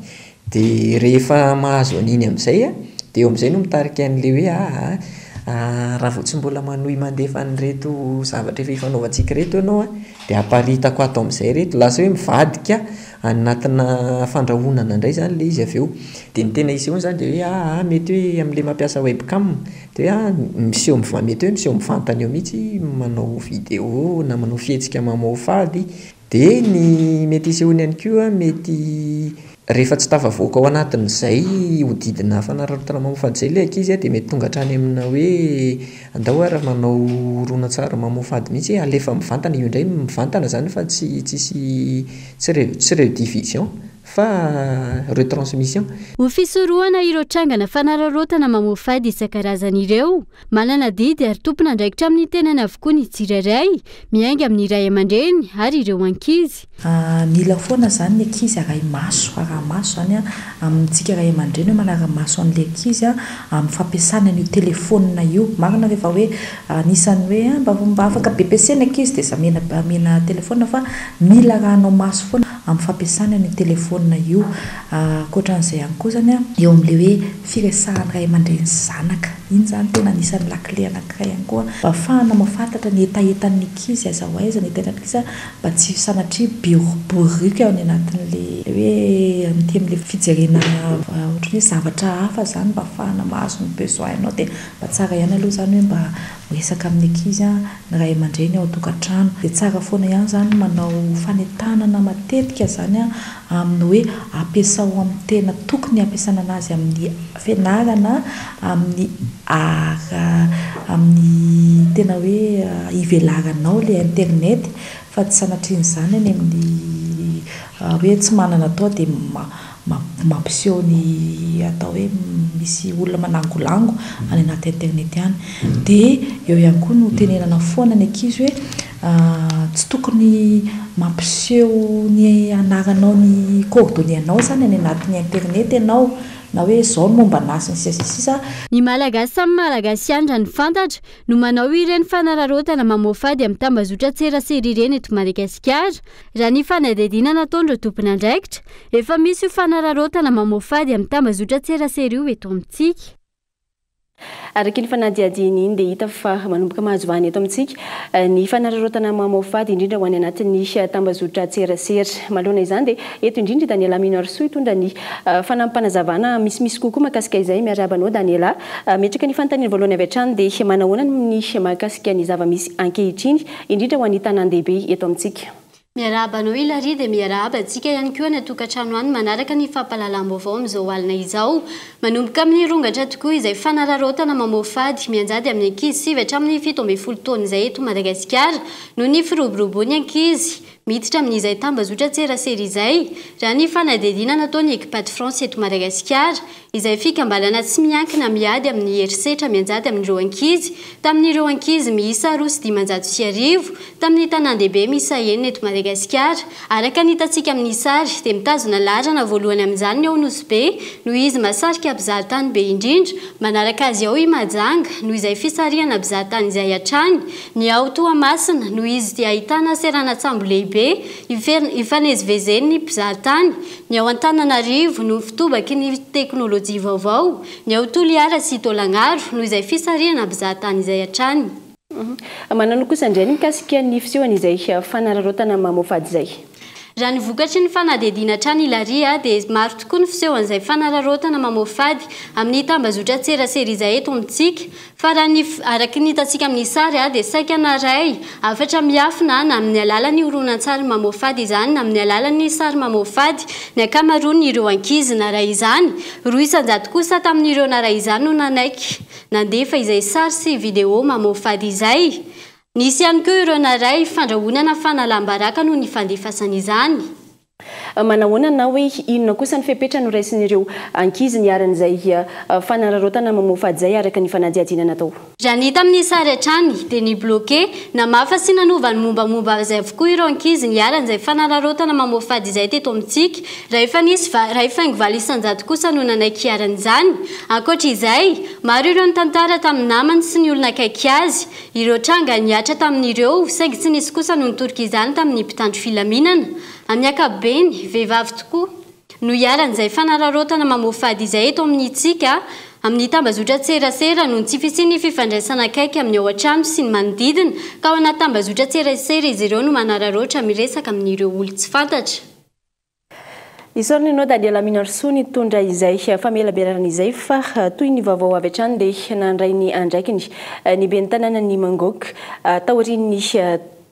Speaker 5: dia rehefa mahazo an'iny amin'izay an, dia eo amin'izay no mitarika an'ilay hoe aa raha vao tsy mbola manohy mandefa an'ireto zavatra efa ifanaovantsika ireto ianao an, dia aparitako ato amin'izay ireto, lasa hoe mivadika anatina fandrahonana indray izany ilay izy avy eo, dia ny tena isehoany izany dia hoe aa mety hoe amin'ilay mampiasa webcam dia hoe aa miseho miva- mety hoe miseho mivantana eo mihitsy manao vidéo na manao fihetsika mamoafady. Dia ny mety hisehoany ihany koa mety rehefa tsy tafavoaka ao anatin'izay hodidina fanararaotana mamoafady izay ilay ankizy dia mety tonga hatrany amina hoe andao ary manao horonantsary mamoafady mihitsy hoe alefa mivantana, io indray mivantana izany fa tsy tsisy tsy re- tsy rediffusion fa retransmission.
Speaker 3: Ho fisorohana ireo trangana fanararaotana mamoafady isan-karazany ireo, manana adidy ary tompon'andraikitra amin'ny tenany avokoa ny tsirairay, miainga amin'ny ray aman-dreny ary ireo ankizy.
Speaker 23: Mila foana izany ny ankizy arahi-maso, araha-maso izany amintsika ray aman-dreny hoe manara-maso an'ilay ankizy amin'ny fampiasana an'io telefaonina io. Marina rehefa hoe anisan'ny hoe mba mba afaka BPC ny ankizy dia amena amena telefaonina fa mila arahanao maso foana amin'ny fampiasana an'io telefaonina io. Ankoatran'izay ihany koa izany eo amin'ilay hoe firesahan'ny ray aman-dreny sy zanaka. Iny izany tena anisan'ny lakile anankiray ihany koa mba ahafahana mahafantatra ny hetahetan'ny ankizy, aiza ho aiza ny hetahetan'ny ankizy mba tsy sanatria boririoka any anatin'ilay hoe amin'ity amin'ilay fijerena ohatran'ny hoe zavatra hafa izany mba ahafahana mahazo ny besoin-nao dia mba tsara ihany aloha izany hoe mba miresaka amin'ny ankizy ny ray aman-dreny ao an-tokantrano. Dia tsara foana ihany izany manao fanentanana matetika izany amin'ny hoe ampiasao amin'ny tena tokony hampiasana anazy amin'ny fianarana, amin'ny ara, amin'ny tena hoe ivelaranao ilay internet fa tsy sanatrian'izany any amin'ny hoe tsy manana atao dia mampiseho ny atao hoe misy olona manangolango any anaty internet any. Dia eo ihany koa no tenenana foana ny ankizy hoe tsy tokony mampiseho ny anaranao ny coordonnées anao izany any anatin'ny internet ianao na hoe izao ny momba anà sy ny sisa sy ny sisa.
Speaker 3: Ny Malagasy samy Malagasy ihany raha ny fantatra no manao ireny fanararaotana mamoafady amin'ny tambazotran-tserasera ireny eto Madagasikara. Raha ny fanadihadiana nataon'ireo tompon'andraikitra, efa misy io fanararaotana mamoafady amin'ny tambazotran-tserasera io eto amintsika.
Speaker 6: Araka iny fanadihadiana iny dia hita fa manomboka mahazo vahana eto amintsika ny fanararaotana mamoafady, indrindra ho any anatin'ny tambazotran-tserasera. Manoloana izany dia eto indrindra i Daniela Minoarisoa hitondra ny fanampim-panazavana misimisy kokoa mahakasika izay. Miarahaba anao Daniela. Metraka ny fanontaniana voalohany avy hatrany dia manahoana ny mahakasika ny zava-misy ankehitriny, indrindra ho an'ny tanàn-dehibe eto amintsika?
Speaker 3: Miarahaba anao Hilary dia miarahaba antsika ihany koa any an-tokantrano any manaraka ny fampahalalam-baovao amin'izao alina izao. Manomboka amin'ny rongatra tokoa izay fanararaotana mamoafady mianjady amin'ny ankizy 9 hatramin'ny 17 taona izay eto Madagasikara noho ny firoboroboan'ny ankizy miditra amin'izay tambazotran-tserasera izay raha ny fanadihadiana nataon'ny Ecpat France eto Madagasikara izay fikambanana tsy miankina miady amin'ny herisetra mianjady amin'ireo ankizy, tamin'ireo ankizy miisa 1502 tamin'ny tanàn-dehibe miisa enina eto Madagasikara. Araka ny hitantsika amin'ny sary dia mitazona laharana voalohany amin'izany ny ao Nosy Be noho izy mahasarika mpizahatany be indrindra, manaraka azy ao i Mahajanga noho izay fisarihana mpizahatany izay hatrany, ny ao Toamasina noho izy dia ahitana seranan-tsambo lehibe ifanezivezen'ny mpizahatany, Ny ao Antananarivo no fitobaky ny teknolojia vaovao, ny ao Toliara sy Taolagnaro noho izay fisarihana mpizahatany izay hatrany.
Speaker 6: Manano kosa indray ny mikasika ny fisehon'izay fanararaotana mamoafady izay.
Speaker 3: Raha ny vokatry ny fanadihadiana hatrany Ilaria dia maro tokoa ny fisehoan'izay fanararaotana mamoafady amin'ny tambazotran-tserasera izay eto amintsika. Fa raha ny araka ny hitantsika amin'ny sary dia saika naray hafatra miafina na amin'ny alalan'ny horonantsary mamoafady izany na amin'ny alalan'ny sary mamoafady ny ankamaroan'ireo ankizy naray izany. 2% kosa tamin'ireo naray izany no nanaiky nandefa izay sary sy video mamoafady izay. Nisy ihany koa ireo naray fandrahonana fanalam-baraka noho ny fandefasana izany.
Speaker 6: Manahoana na hoe inona kosa ny fepetra noraisin'ireo ankizy niharan'izay fanararaotana mamoafady izay araka ny fanadihadiana natao?
Speaker 3: Raha ny hita amin'ny sary hatrany dia ni-bloquer, namafa sy nanova ny mombamomba azy avokoa ireo ankizy niharan'izay fanararaotana mamoafady izay teto amintsika. Raha efa nisy raha faingo 8% kosa no nanaiky hiharan'izany. Ankoatra izay, maro ireo nitantara tamin'ny namany sy ny olona akaiky azy Ireo tranga nihatra tamin'ireo, saingy tsy nisy kosa no nitorika izany tamin'ny mpitandro filaminana. Amin'ny ankapobeny, vehivavy tokoa no iharan'izay fanararaotana mamoafady izay eto amintsika amin'ny tambazotran-tserasera noho ny tsy fisian'ny fifandraisana akaiky amin'ny ao an-trano sy ny manodidina, ka ao anaty tambazotran-tserasera izy ireo no manararaotra miresaka amin'ireo olon-tsy fantatra.
Speaker 6: Isaorana ianao Daniel Aminarisoa nitondra izay famelabelarana izay fa toy ny vaovao avy hatrany dia nandray ny andraikiny ny ben'ny tanànan'i Mangoky taorian'ny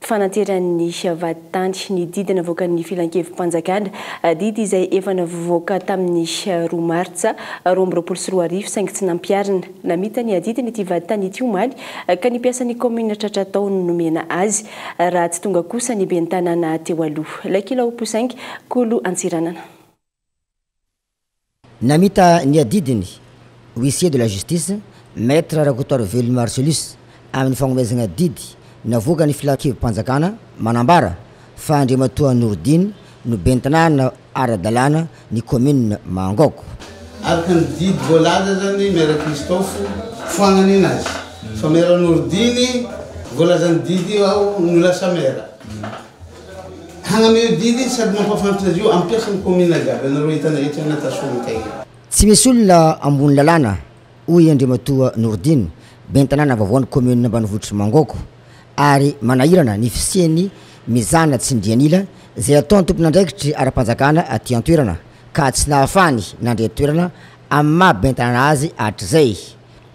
Speaker 6: fananteran'ny vadintany ny didy navoakan'ny filankevi-panjakana, didy izay efa navoaka tamin'ny 2 martsa 2022 saingy tsy nampiharina. Namita ny adidiny ity vadintany ity omaly ka ny mpiasan'ny kaominina tratra tao no nomena azy. Raha tsy tonga kosa ny ben'ny tanàna teo aloha. Laikila Oposaingy, Kolo Antsiranana.
Speaker 7: Namita ny adidiny, Huissier de la justice, Maître Rakotoarivelo Marcellus, amin'ny fagnomezagna didy navoakan'ny filankevi-panjakana manambara fa Andriamatoa Nourdine no ben'ny tanàna ara-dalàna ny kaominina Mangaoko.
Speaker 8: Araka ny didy voalaza zany Maire Christophe foagnana ninazy fa Maire Nourdine voalazan'ny didy io aho no lasa Maire. Hagnameo io didy sady mampafantatra azy io ampiasa ny commune jiaby anareo hitana eto anatasoa tegna.
Speaker 7: Tsy misy olona ambony lalàna hoy Andriamatoa Nourdine, ben'ny tanàna vaovaon'ny kaominina ambanivohitr'i Mangaoko, ary manahirana ny fisian'ny mizana tsindrian'ila izay ataon'ny tompon'andraikitry ara-panjakana aty an-toerana ka tsy nahafahany nandray toerana amin'ny maha ben'ny tanàna azy hatrizay.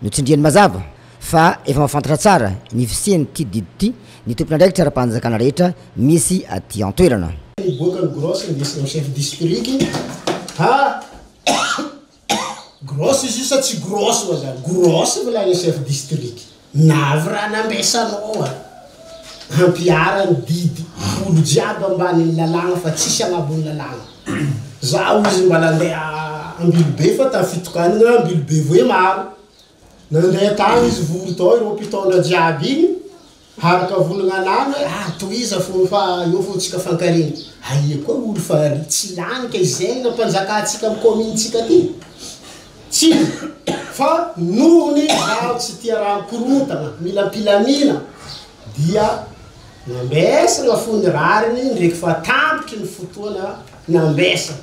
Speaker 7: Notsindriany mazava fa efa mahafantatra tsara ny fisian'ity didy ity ny tompon'andraikitra ara-panjakana rehetra misy aty an-toerana.
Speaker 11: Niboaka ny grosse indesina amin'ny chef district ha! Grosse izy io sa tsy grosse oa zany? Grosse volagniny chef district. Navy raha nambesanao a! Hampihara ny didy olo jiaby ambanin'ny lalàgna fa tsisy agnabon'ny lalàgna. Zaho izy mba nandeha Ambilobe fa tamin'ny fitokanana Ambilobe Vohemaro. Nandeha tagny izy vory tao ireo mpitondra jiaby igny. Araka volagna anah hoe ah tohiza fô fa eo fô tsika fankareny, aia koa olo fa tsy lany kay zegny nampanjaka antsika am commune tsika ty, tsy fa nohony zaho tsy tia raha mikorontagna mila ampilamina dia nambesagna fo ny rariny ndreky fa tampitry ny fotoana nambesagna.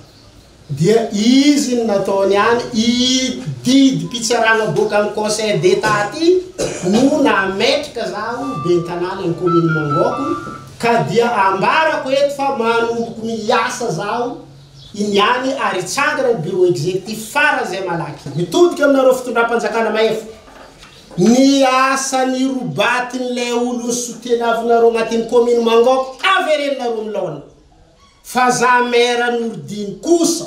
Speaker 11: Dia izy ny nataony ihany, i didim-pitsarana boaka amin'ny conseil d'Etat ty no nametraka zaho ben'ny tanànan'ny commune Mangaoko, ka dia ambarako eto fa manomboko miasa zaho iniany ary hitsangana ny bureau executif faran'izay malaky. Mitodika aminareo fitondram-panjakana mahefa, ny asan'ny robatin'ilay olon'ny sotenavinareo agnatin'ny commune Mangaoko averenonareo milaona. Fa za maire Nourdine kosa,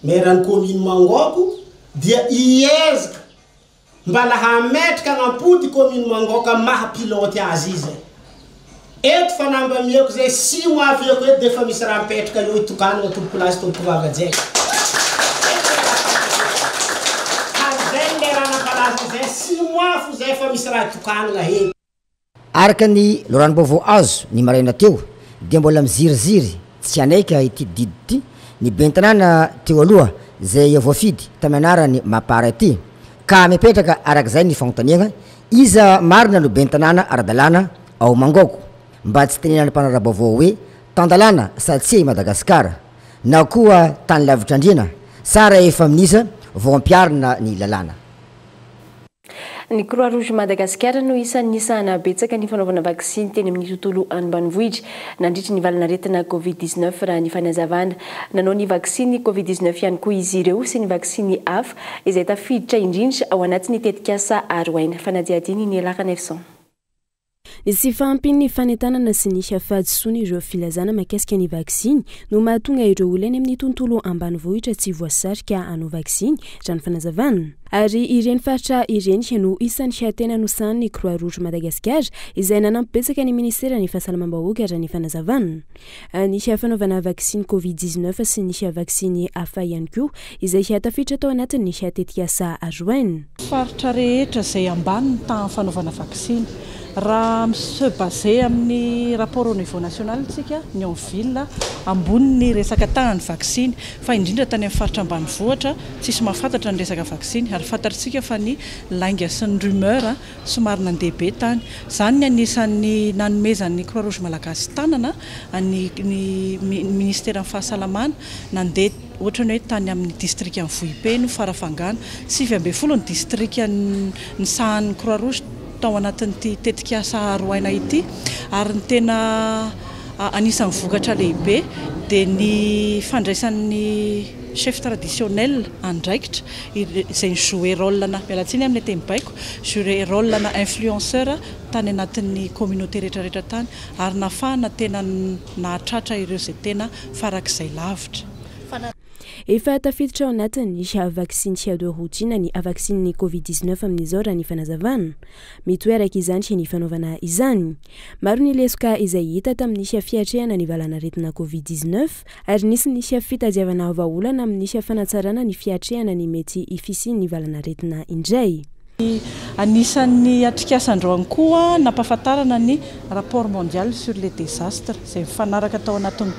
Speaker 11: maire ny commune Mangaoko dia hiezaka mbala hametraka hagnampody commune Mangaoko amin'ny maha pilote azy izay. Eto fa nambamiako zay six mois aviako eto dia efa misy raha mipetraka eo hitokanana tompokolahy sy tompokovavy hajaiko. Ka zay ny lera nampalaza zay six mois fo zay efa misy raha tokanana eto.
Speaker 7: Araka ny loharanom-baovao azo ny maraina teo dia mbola miziriziry tsy hanaiky ity didy ity ny ben'ny tanàna teo aloha izay voafidy tamin'ny anaran'ny Mapar ity ka mipetraka araka izay ny fanontaniana iza marina no ben'ny tanàna ara-dalàna ao Mangaoko mba tsy tenenan'ny mpanara-baovao hoe tan-dalàna sa tsia i Madagasikara na koa tany lavitr'andriana sa rahefa minisa vao ampiharina ny lalàna.
Speaker 6: Ny Croix Rouge Madagasikara no isan'ny nisahana betsaka ny fanaovana vaksiny teny amin'ny tontolo ambanivohitra nandritry ny valanaretina Covid 19 raha ny fanazavana. Nanao ny vaksiny Covid 19 ihany koa izy ireo sy ny vaksiny hafa izay tafiditra indrindra ao anatin'ny tetikasa Aro Aina. Fanadihadiana i Niela Ranaivoson.
Speaker 4: Ny tsy fahampian'ny fanentanana sy ny fahadisoan'ireo filazana mahakasika ny vaksiny no mahatonga ireo olona any amin'ny tontolo ambanivohitra tsy voasarika hanao vaksiny, raha ny fanazavana. Ary ireny faritra ireny no isan'ny tena nosahanin'ny Croix Rouge Madagascar izay nanampy betsaka ny minisiteran'ny Fahasalamam-bahoaka, raha ny fanazavana. Ny fanaovana vaksiny Covid 19 sy ny vaksiny hafa ihany koa izay tafiditra tao anatin'ny tetikasa Aroaina.
Speaker 9: Faritra rehetra izay ambany ny tahan'ny fanaovana vaksiny. Raha mi-se baser amin'ny rapport au niveau national isika, ny en ville ambony ny resaka tahan'ny vaksiny fa indrindra tany amin'ny faritra ambanivohitra tsisy mahafantatra ny resaka vaksiny ary fantatr'isika fa ny lainga sy ny rumeur Somary nandeha be tany. Izany ny anisan'ny nanomezan'ny Croix Rouge Malagasy tanana ny ny Ministeran'ny Fahasalamana. Nandeha ohatran'ny hoe tany amin'ny distrikan'i Vohipeno, Farafangana. 19 ny distrika nisahanin'ny Croix Rouge tao anatin'ity tetikasa Aro Aina ity ary ny tena anisan'ny vokatra lehibe dia ny fandraisan'ny chef traditionnel andraikitra izay ni-jouer rôle-na, miala tsiny amin'ilay teny baiko, jouer rôle-na influenceur tany anatin'ny communauté rehetra rehetra tany ary nahafahana tena nahatratra ireo izay tena farak'izay lavitra.
Speaker 4: Efa tafiditra ao anatin'ny vaksiny de routine ny vaksinin'ny Covid 19 amin'izao raha ny fanazavana. Mitohy araka izany ny fanaovana izany. Maro ny lesoka izay hita tamin'ny fiatrehana ny valanaretina Covid 19 ary nisy ny fitadiavana vahaolana amin'ny fanatsarana ny fiatrehana ny mety fisian'ny valanaretina indray.
Speaker 9: Anisan'ny atrikasa androany koa nampahafantarana ny rapport mondial sur les désastres izay mifanaraka tao anatin'ny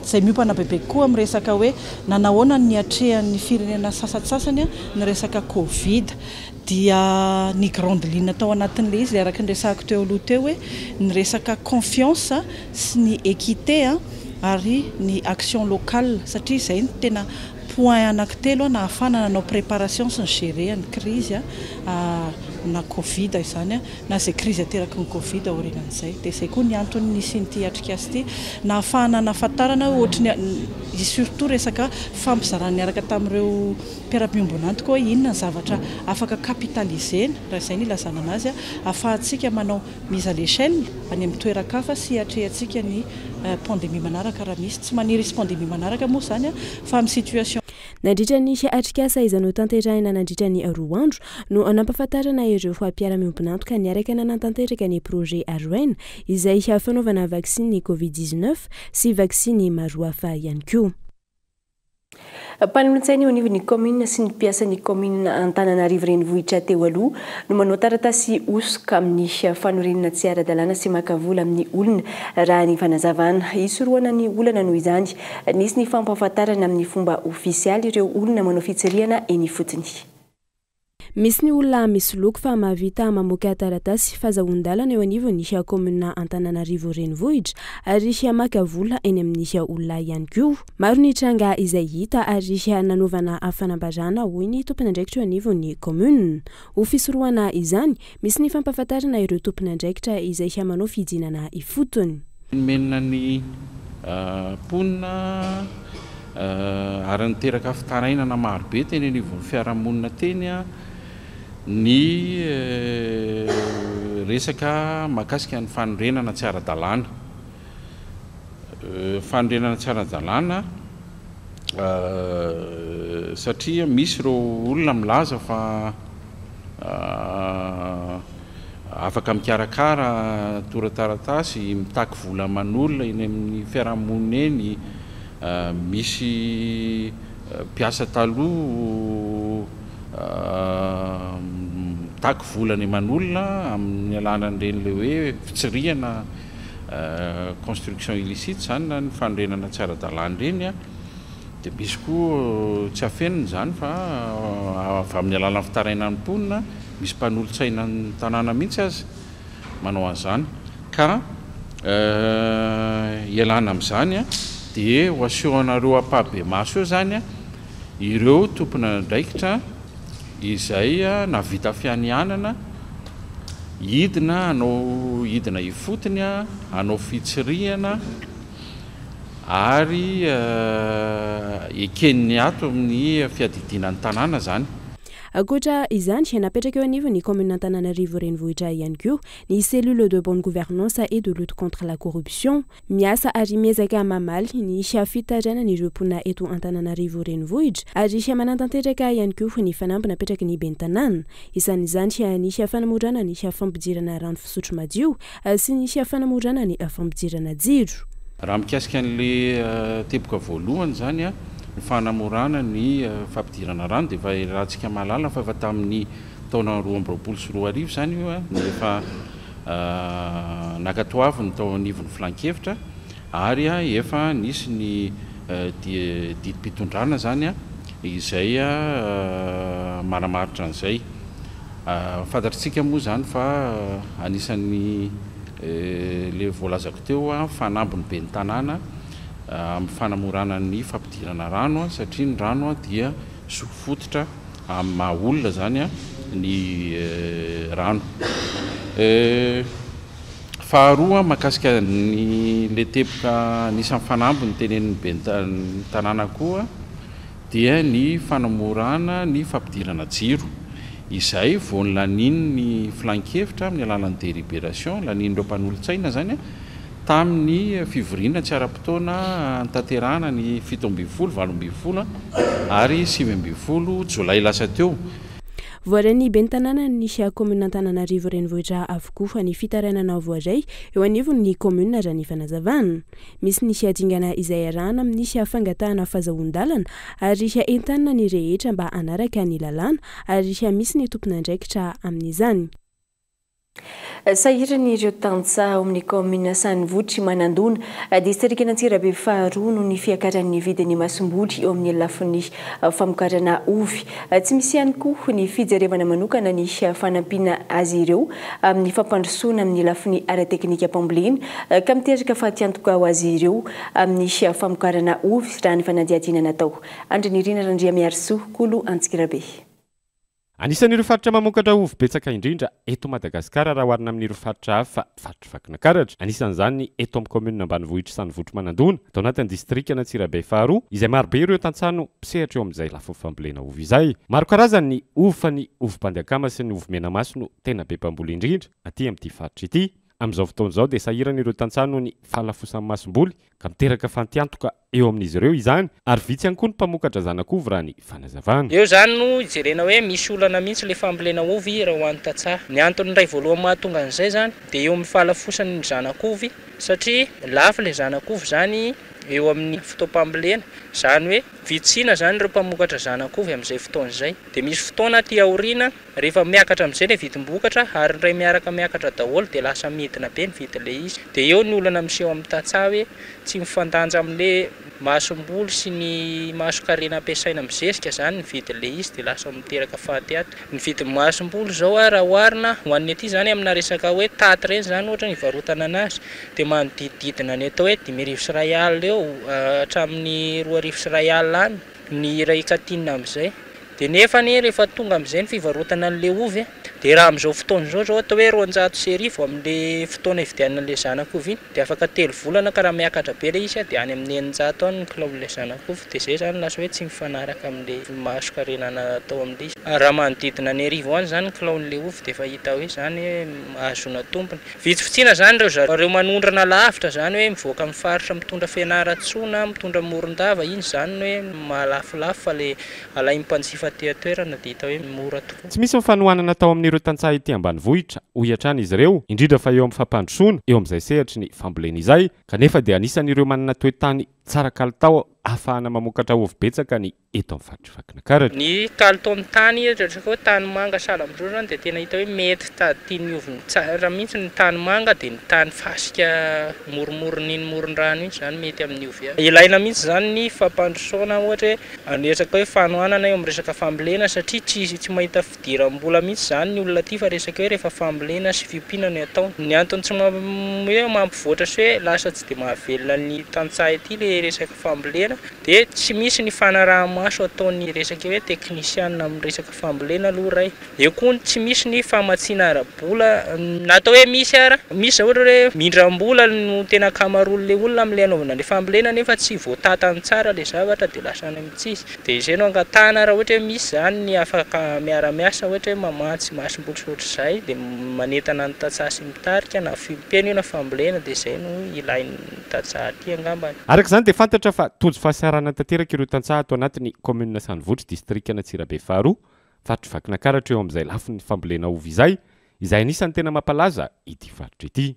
Speaker 9: izay miompana bebe kokoa amin'ny resaka hoe nanahoana ny niatrehan'ny firenena sasantsasany ny resaka Covid dia ny grande ligne tao anatin'ilay izy araka ny resahako teo aloha teo hoe ny resaka confiance sy ny équité ary ny action locale satria izay no tena point anankitelo nahafahana nanao préparation sy ny gérer ny crise na Covid izany na izay crise ateraky ny Covid aorianan'izay. Dia izay koa ny antony nisian'ity atrikasa ity nahafahana nahafantarana hoe ohatry ny surtout resaka fampizarana niaraka tamin'ireo mpiara-miombon'antoka hoe inona ny zavatra afaka capitaliser-na raha izay no ilazana anazy ahafahantsika manao mise à l'échelle any amin'ny toeran-kafa sy hiatrehantsika ny pandémie manaraka raha misy. Tsy maniry hisy pandémie manaraka moa izany fa amin'ny situation.
Speaker 4: Nandritra ny atrikasa izay notanterahina nandritra ny roa andro no nampahafantarana ireo mpiara-miombon'antoka niaraka nanatanteraka ny projet Aroaina izay fanaovana vaksiny Covid 19 sy vaksiny maro hafa ihany koa.
Speaker 6: Mpanolotsaina eo anivon'ny kaominina sy ny mpiasan'ny kaominina Antananarivo Renivohitra teo aloha no manao taratasy hosoka amin'ny fanorenana tsy ara-dalàna sy maka vola amin'ny olona raha ny fanazavana. Hisorohana ny olana noho izany, nisy ny fampahafantarana amin'ny fomba ofisialy ireo olona manao fitsirihana eny ifotony.
Speaker 4: Misy ny olona misoloky fa mahavita mamoaka taratasy fazahoan-dalana eo anivon'ny kaominina Antananarivo Renivohitra ary maka vola eny amin'ny olona ihany koa. Maro ny tranga izay hita ary nanaovana fanambarana hoy ny tompon'andraikitra eo anivon'ny kaominina. Ho fisorohana izany, misy ny fampahafantarana ireo tompon'andraikitra izay manao fidinana ifotony.
Speaker 13: Nomenina ny mponina ary niteraka fitarainana marobe teny anivon'ny fiarahamonina teny ny resaka mahakasika ny fanorenana tsy ara-dalàna. Fanorenana tsy ara-dalàna satria misy ireo olona milaza fa afaka mikarakara torataratasy, mitaky vola aman'olona eny amin'ny fiarahamonina eny, misy mpiasa taloha mitaky vola any aman'olona amin'ny alalan'ireny ilay hoe fitsirihana construction illicite izany na ny fanorenana tsy ara-dalàna ireny. Dia misy koa tsy afenina izany fa avy amin'ny alalan'ny fitarainan'ny mponina, misy mpanolotsaina ny tanàna mihitsy aza manao an'izany. Ka ialana amin'izany dia ho asehonareo ampahibemaso eo izany ireo tompon'andraikitra. izay nahavita fianianana hidina hanao hidina ifotony hanao fitsirihana ary eken'ny ato amin'ny fiadidiana ny tanàna izany.
Speaker 4: Ankoatra izany, napetraka eo anivon'ny kaominina Antananarivo Renivohitra ihany koa ny Cellule de bonne gouvernance et de lutte contre la corruption. Miasa ary miezaka mamaly ny fitarainan'ireo mponina eto Antananarivo Renivohitra ary manatanteraka ihany koa ny fanamby napetraky ny ben'ny tanàna. Isan'izany ny fanamorana ny fampidirana rano fisotro madio sy ny fanamorana ny fampidirana jiro.
Speaker 13: Raha mikasika an'ilay teboka voalohany izany, ny fanamorana ny fampidirana rano dia efa iarahantsika mahalala fa efa tamin'ny taona 2022 izany io no efa nankatoaviny tao anivon'ny filankevitra ary efa nisy ny didim-pitondrana izany izay manamaritra an'izay. Fantatritsika moa izany fa anisan'ny ilay voalazako teo fanamby ny ben'ny tanàna amin'ny fanamorana ny fampidirana rano satria ny rano dia zo fototra amin'ny maha olona izany ny rano. Faharoa mahakasika ny le teboka anisan'ny fanamby notenenin'ny ben'ny tanàna koa dia ny fanamorana ny fampidirana jiro izay vao nolanian'ny filankevitra amin'ny alalan'ny délibération, lanian'ireo mpanolotsaina izany tamin'ny fivoriana tsy ara-potoana notanterahana ny 17, 18 ary 19 jolay lasa teo.
Speaker 4: Voarain'ny ben'ny tanànan'ny kaominina Antananarivo Renivohitra avokoa ny fitarainana voaray eo anivon'ny kaominina raha ny fanazavana. Misy ny dingana izay arahana amin'ny fangatahana fahazahoan-dalana ary entanina ny rehetra mba hanaraka ny lalàna ary misy ny tompon'andraikitra amin'izany.
Speaker 6: Sahirana ireo tantsaha ao amin'ny kaominina Sanivotry Manandona, distrikan'Antsirabe faharoa noho ny fiakaran'ny vidin'ny masomboly eo amin'ny lafiny famokarana ovy. Tsy misy ihany koa ny fijerevana manokana ny fanampiana azy ireo amin'ny fampandrosoana amin'ny lafiny ara-teknikam-pambolena ka miteraka fatiantoka ho azy ireo amin'ny famokarana ovy raha ny fanadihadiana natao. Andrinirina Randriamiarisoa, Kolo Antsirabe.
Speaker 12: Anisan'ireo faritra mamokatra ovy betsaka indrindra eto Madagasikara raha oharina amin'ireo faritra hafa faritr'i Vakinankaratra. Anisan'izany ny eto amin'ny kaominina ambanivohitr'i Sanivotry Manandona, ato anatin'ny distrikan'Antsirabe faharoa, izay marobe ireo tantsaha no mpisehatra eo amin'izay lafiny fambolena ovy izay. Maro karazany ny ovy fa ny ovy mpandiakama sy ny ovy menamaso no tena be mpamboly indrindra aty amin'ity faritra ity. Amin'izao fotoana izao dia sahirana ireo tantsaha noho ny fahalafosan'ny masomboly ka miteraka fantiantoka eo amin'izy ireo izany ary vitsy ihany koa ny mpamokatra zanak'ovy raha ny fanazavana.
Speaker 14: Eo izany no ijerena hoe misy olana mihitsy ilay fambolena ovy raha ho an'ny tantsaha. Ny antony iray voalohany mahatonga an'izay izany dia eo amin'ny fahalafosan'ny zanak'ovy satria lafo ilay zanak'ovy izany eo amin'ny fotoam-pambolena. Izany hoe vitsiana izany ireo mpamokatra zanak'ovy amin'izay fotoana izay. Dia misy fotoana aty aoriana rehefa miakatra amin'izay ilay vidim-bokatra ary indray miaraka miakatra daholo dia lasa midina be ny vidin'ilay izy. Dia eo ny olana miseho amin'ny tantsaha hoe tsy mifandanja amin'ilay masomboly sy ny masonkarena ampiasaina amin'ny zezika izany ny vidin'ilay izy dia lasa miteraka fahatiato. Ny vidin'ny masomboly izao raha oharina ho an'ny aty izany amina resaka hoe taty ireny izany ohatra ny ivarotana anazy dia manodidididina ny atao hoe 1500 eo hatramin'ny 2100 any ny iray katinina amin'izay. Dia nefa anie rehefa tonga amin'izay ny fivarotana an'ilay ovy dia raha amin'izao fotoana izao izao atao hoe 200 amin'ilay fotoana hividianana an'ilay zanak'ovy iny dia afaka 3 volana ka raha miakatra be ilay izy dia any amin'ny 600 any ny kilaon'ilay zanak'ovy dia izay izany lasa hoe tsy mifanaraka amin'ilay masonkarena natao amin'ilay izy. Raha manodidina ny 1000 any izany ny kilaon'ilay ovy dia efa hita hoe izany hoe ahazoana tombony. Vitsivitsiana izany ireo zareo manondrana lavitra izany hoe mivoaka amin'ny faritra mitondra Fianarantsoa na mitondra Morondava, iny izany no hoe mahalafolafo fa ilay alain'ny mpanjifa aty an-toerana dia hita hoe mora tokoa.
Speaker 12: Tsy misy ny fanohanana atao amin'ireo tantsaha ety ambanivohitra, hoy hatrany izy ireo, indrindra fa eo amin'ny fampandrosoana eo amin'izay sehatry ny fambolena izay, kanefa dia anisan'ireo manana toe-tany tsara kalitao ahafahana mamokatra ovy betsaka ny eto amin'ny faritr'i Vakinankaratra.
Speaker 14: Ny kalitaon'ny tany, resaka hoe tany manga sahala amin'izao izany dia tena hita hoe mety tian'ny ovy tsara mihitsy ny tany manga dia ny tany fasika moromorony iny moron-drano iny izany mety amin'ny ovy. Ilaina mihitsy izany ny fampandrosoana ohatra hoe ny resaka hoe fanohanana eo amin'ny resaka fambolena satria tsy tsy mahita fidiram-bola mihitsy izany ny olona aty fa resaka hoe rehefa fambolena sy fiompiana no atao. Ny antony tsy hoe mampivoatra sy hoe lasa tsy dia mahavelona ny tantsaha ity ilay resaka fambolena. Dia tsy misy ny fanaraha-maso ataon'ny resaka hoe teknisianina amin'ny resaka fambolena aloha iray. Eo koa ny tsy misy ny famatsiana ara-bola, na atao hoe misy ara, misy izao ohatra hoe mindram-bola no tena ankamaroan'ilay olona amin'ilay anaovana ilay fambolena nefa tsy voatantany tsara ilay zavatra dia lasa any amin'ny tsisy. Dia izay no angatahana raha ohatra hoe misy izany ny afaka miara-miasa ohatra hoe mamatsy masomboly sy ohatr'izay dia manentana ny tantsaha sy mitarika na fiompiana io na fambolena dia izay no ilain'ny tantsaha aty angambany.
Speaker 12: Araka izany dia fantatra fa tojo fahasahiranana tanteraka ireo tantsaha ato anatin'ny kaominina Sanivohitra, distrikan'Antsirabe faharoa, faritr'i Vakinankaratra eo amin'izay lafiny fambolena ovy izay, izay anisan'ny tena mampalaza ity faritra ity.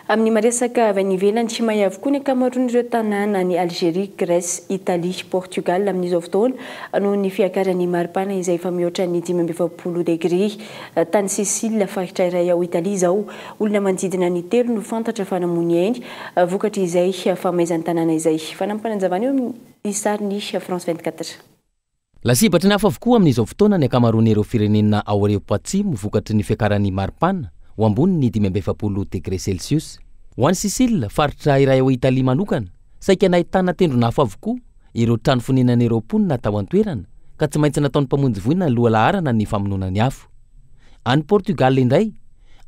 Speaker 6: Amin'ny maresaka avy any ivelany, may avokoa ny ankamaroan'ireo tanàna any Algerie, Grèce, Italie, Portugal amin'izao fotoana noho ny fiakaran'ny maripana izay efa mihoatra ny 45 degre. Tany Sicile, faritra iray ao Italie izao, olona manodidina ny telo no fantatra fa namoy ny ainy vokatr'izay famaizan'ny tanàna izay. Fanampin'anjavana eo amin'ny sarin'ny France 24.
Speaker 2: Lasibatry ny afo avokoa amin'izao fotoana ny ankamaroan'ireo firenena ao Eoropa Atsimo vokatry ny fiakaran'ny maripana ho ambonin'ny 45 degre celsius. Ho an'i Sicile, faritra iray ao Italia manokana, saika nahitana tendron'afo avokoa ireo trano fonenan'ireo mponina tao an-toerana ka tsy maintsy nataon'ny mpamonjy voina lohalaharana ny famonoana ny afo. Any Portugal indray,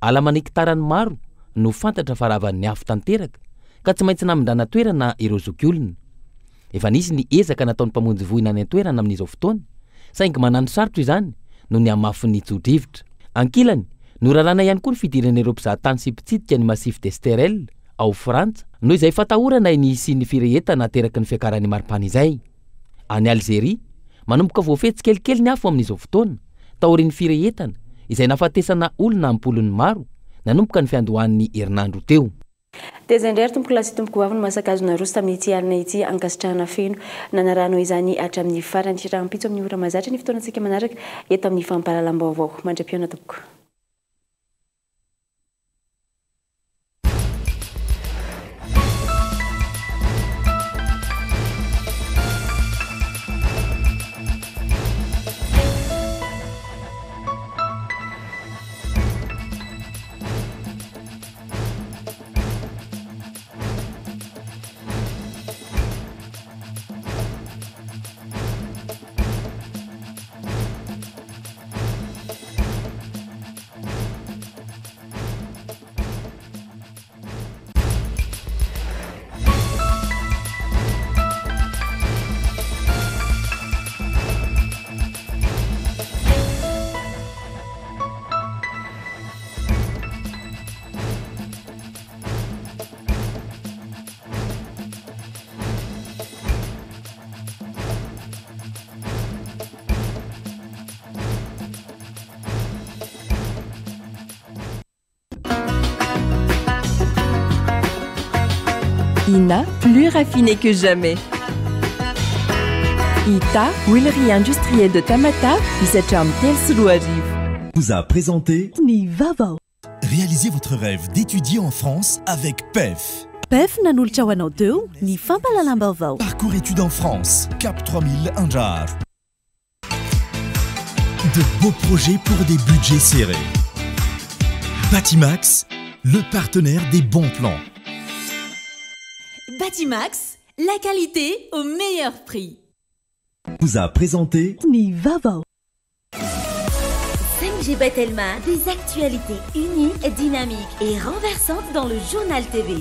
Speaker 2: ala aman'hektarany maro no fantatra fa ravan'ny afo tanteraka ka tsy maintsy namindrana toerana ireo zokiolona. Efa nisy ny ezaka nataon'ny mpamonjy voina any an-toerana amin'izao fotoana, saingy manano sarotra izany noho ny hamafin'ny tso-drivotra. Ankilany, norarana ihany koa ny fidiran'ireo mpizahatany sy mpitsidika ny Massif d'Esterel ao Frantsa, noho izay fatahorana ny hisian'ny firehetana ateraky ny fiakaran'ny maripana izay. Any Alzeria, manomboka voafehy tsikelikely ny afo amin'izao fotoana, taorian'ny firehetana, izay nahafatesana olona am-polony maro, nanomboka ny fiandohan'ny herinandro teo.
Speaker 6: Dia izay indray ry tompokolahy sy tompokovavy no masaka azo naroso tamin'ity alina ity ankasitrahana feno nanarahanao izany hatramin'ny farany. Rahampitso amin'ny ora mahazatra ny fotoanantsika manaraka eto amin'ny fampahalalam-baovao. Mandra-pihaona tompoko.
Speaker 20: Ina, plus raffiné que jamais. Ita, huilerie industrielle de Tamatave, izy hatramin'ny 2003.
Speaker 19: Vous a présenté
Speaker 20: Ny vaovao.
Speaker 19: Réalisez votre rêve d'étudier en France avec PEF.
Speaker 15: PEF nanolotra ho anao teo ny fampahalalam-baovao.
Speaker 19: Parcours études en France, Cap 3000 Andraharo. De beaux projets pour des budgets serrés. Batimax, le partenaire des bons plans.
Speaker 15: Batimax, la qualité au meilleur prix.
Speaker 19: Vous a présenté
Speaker 15: Ny vaovao.
Speaker 17: 5G by Telma, des actualités uniques, dynamiques et renversantes dans le journal TV.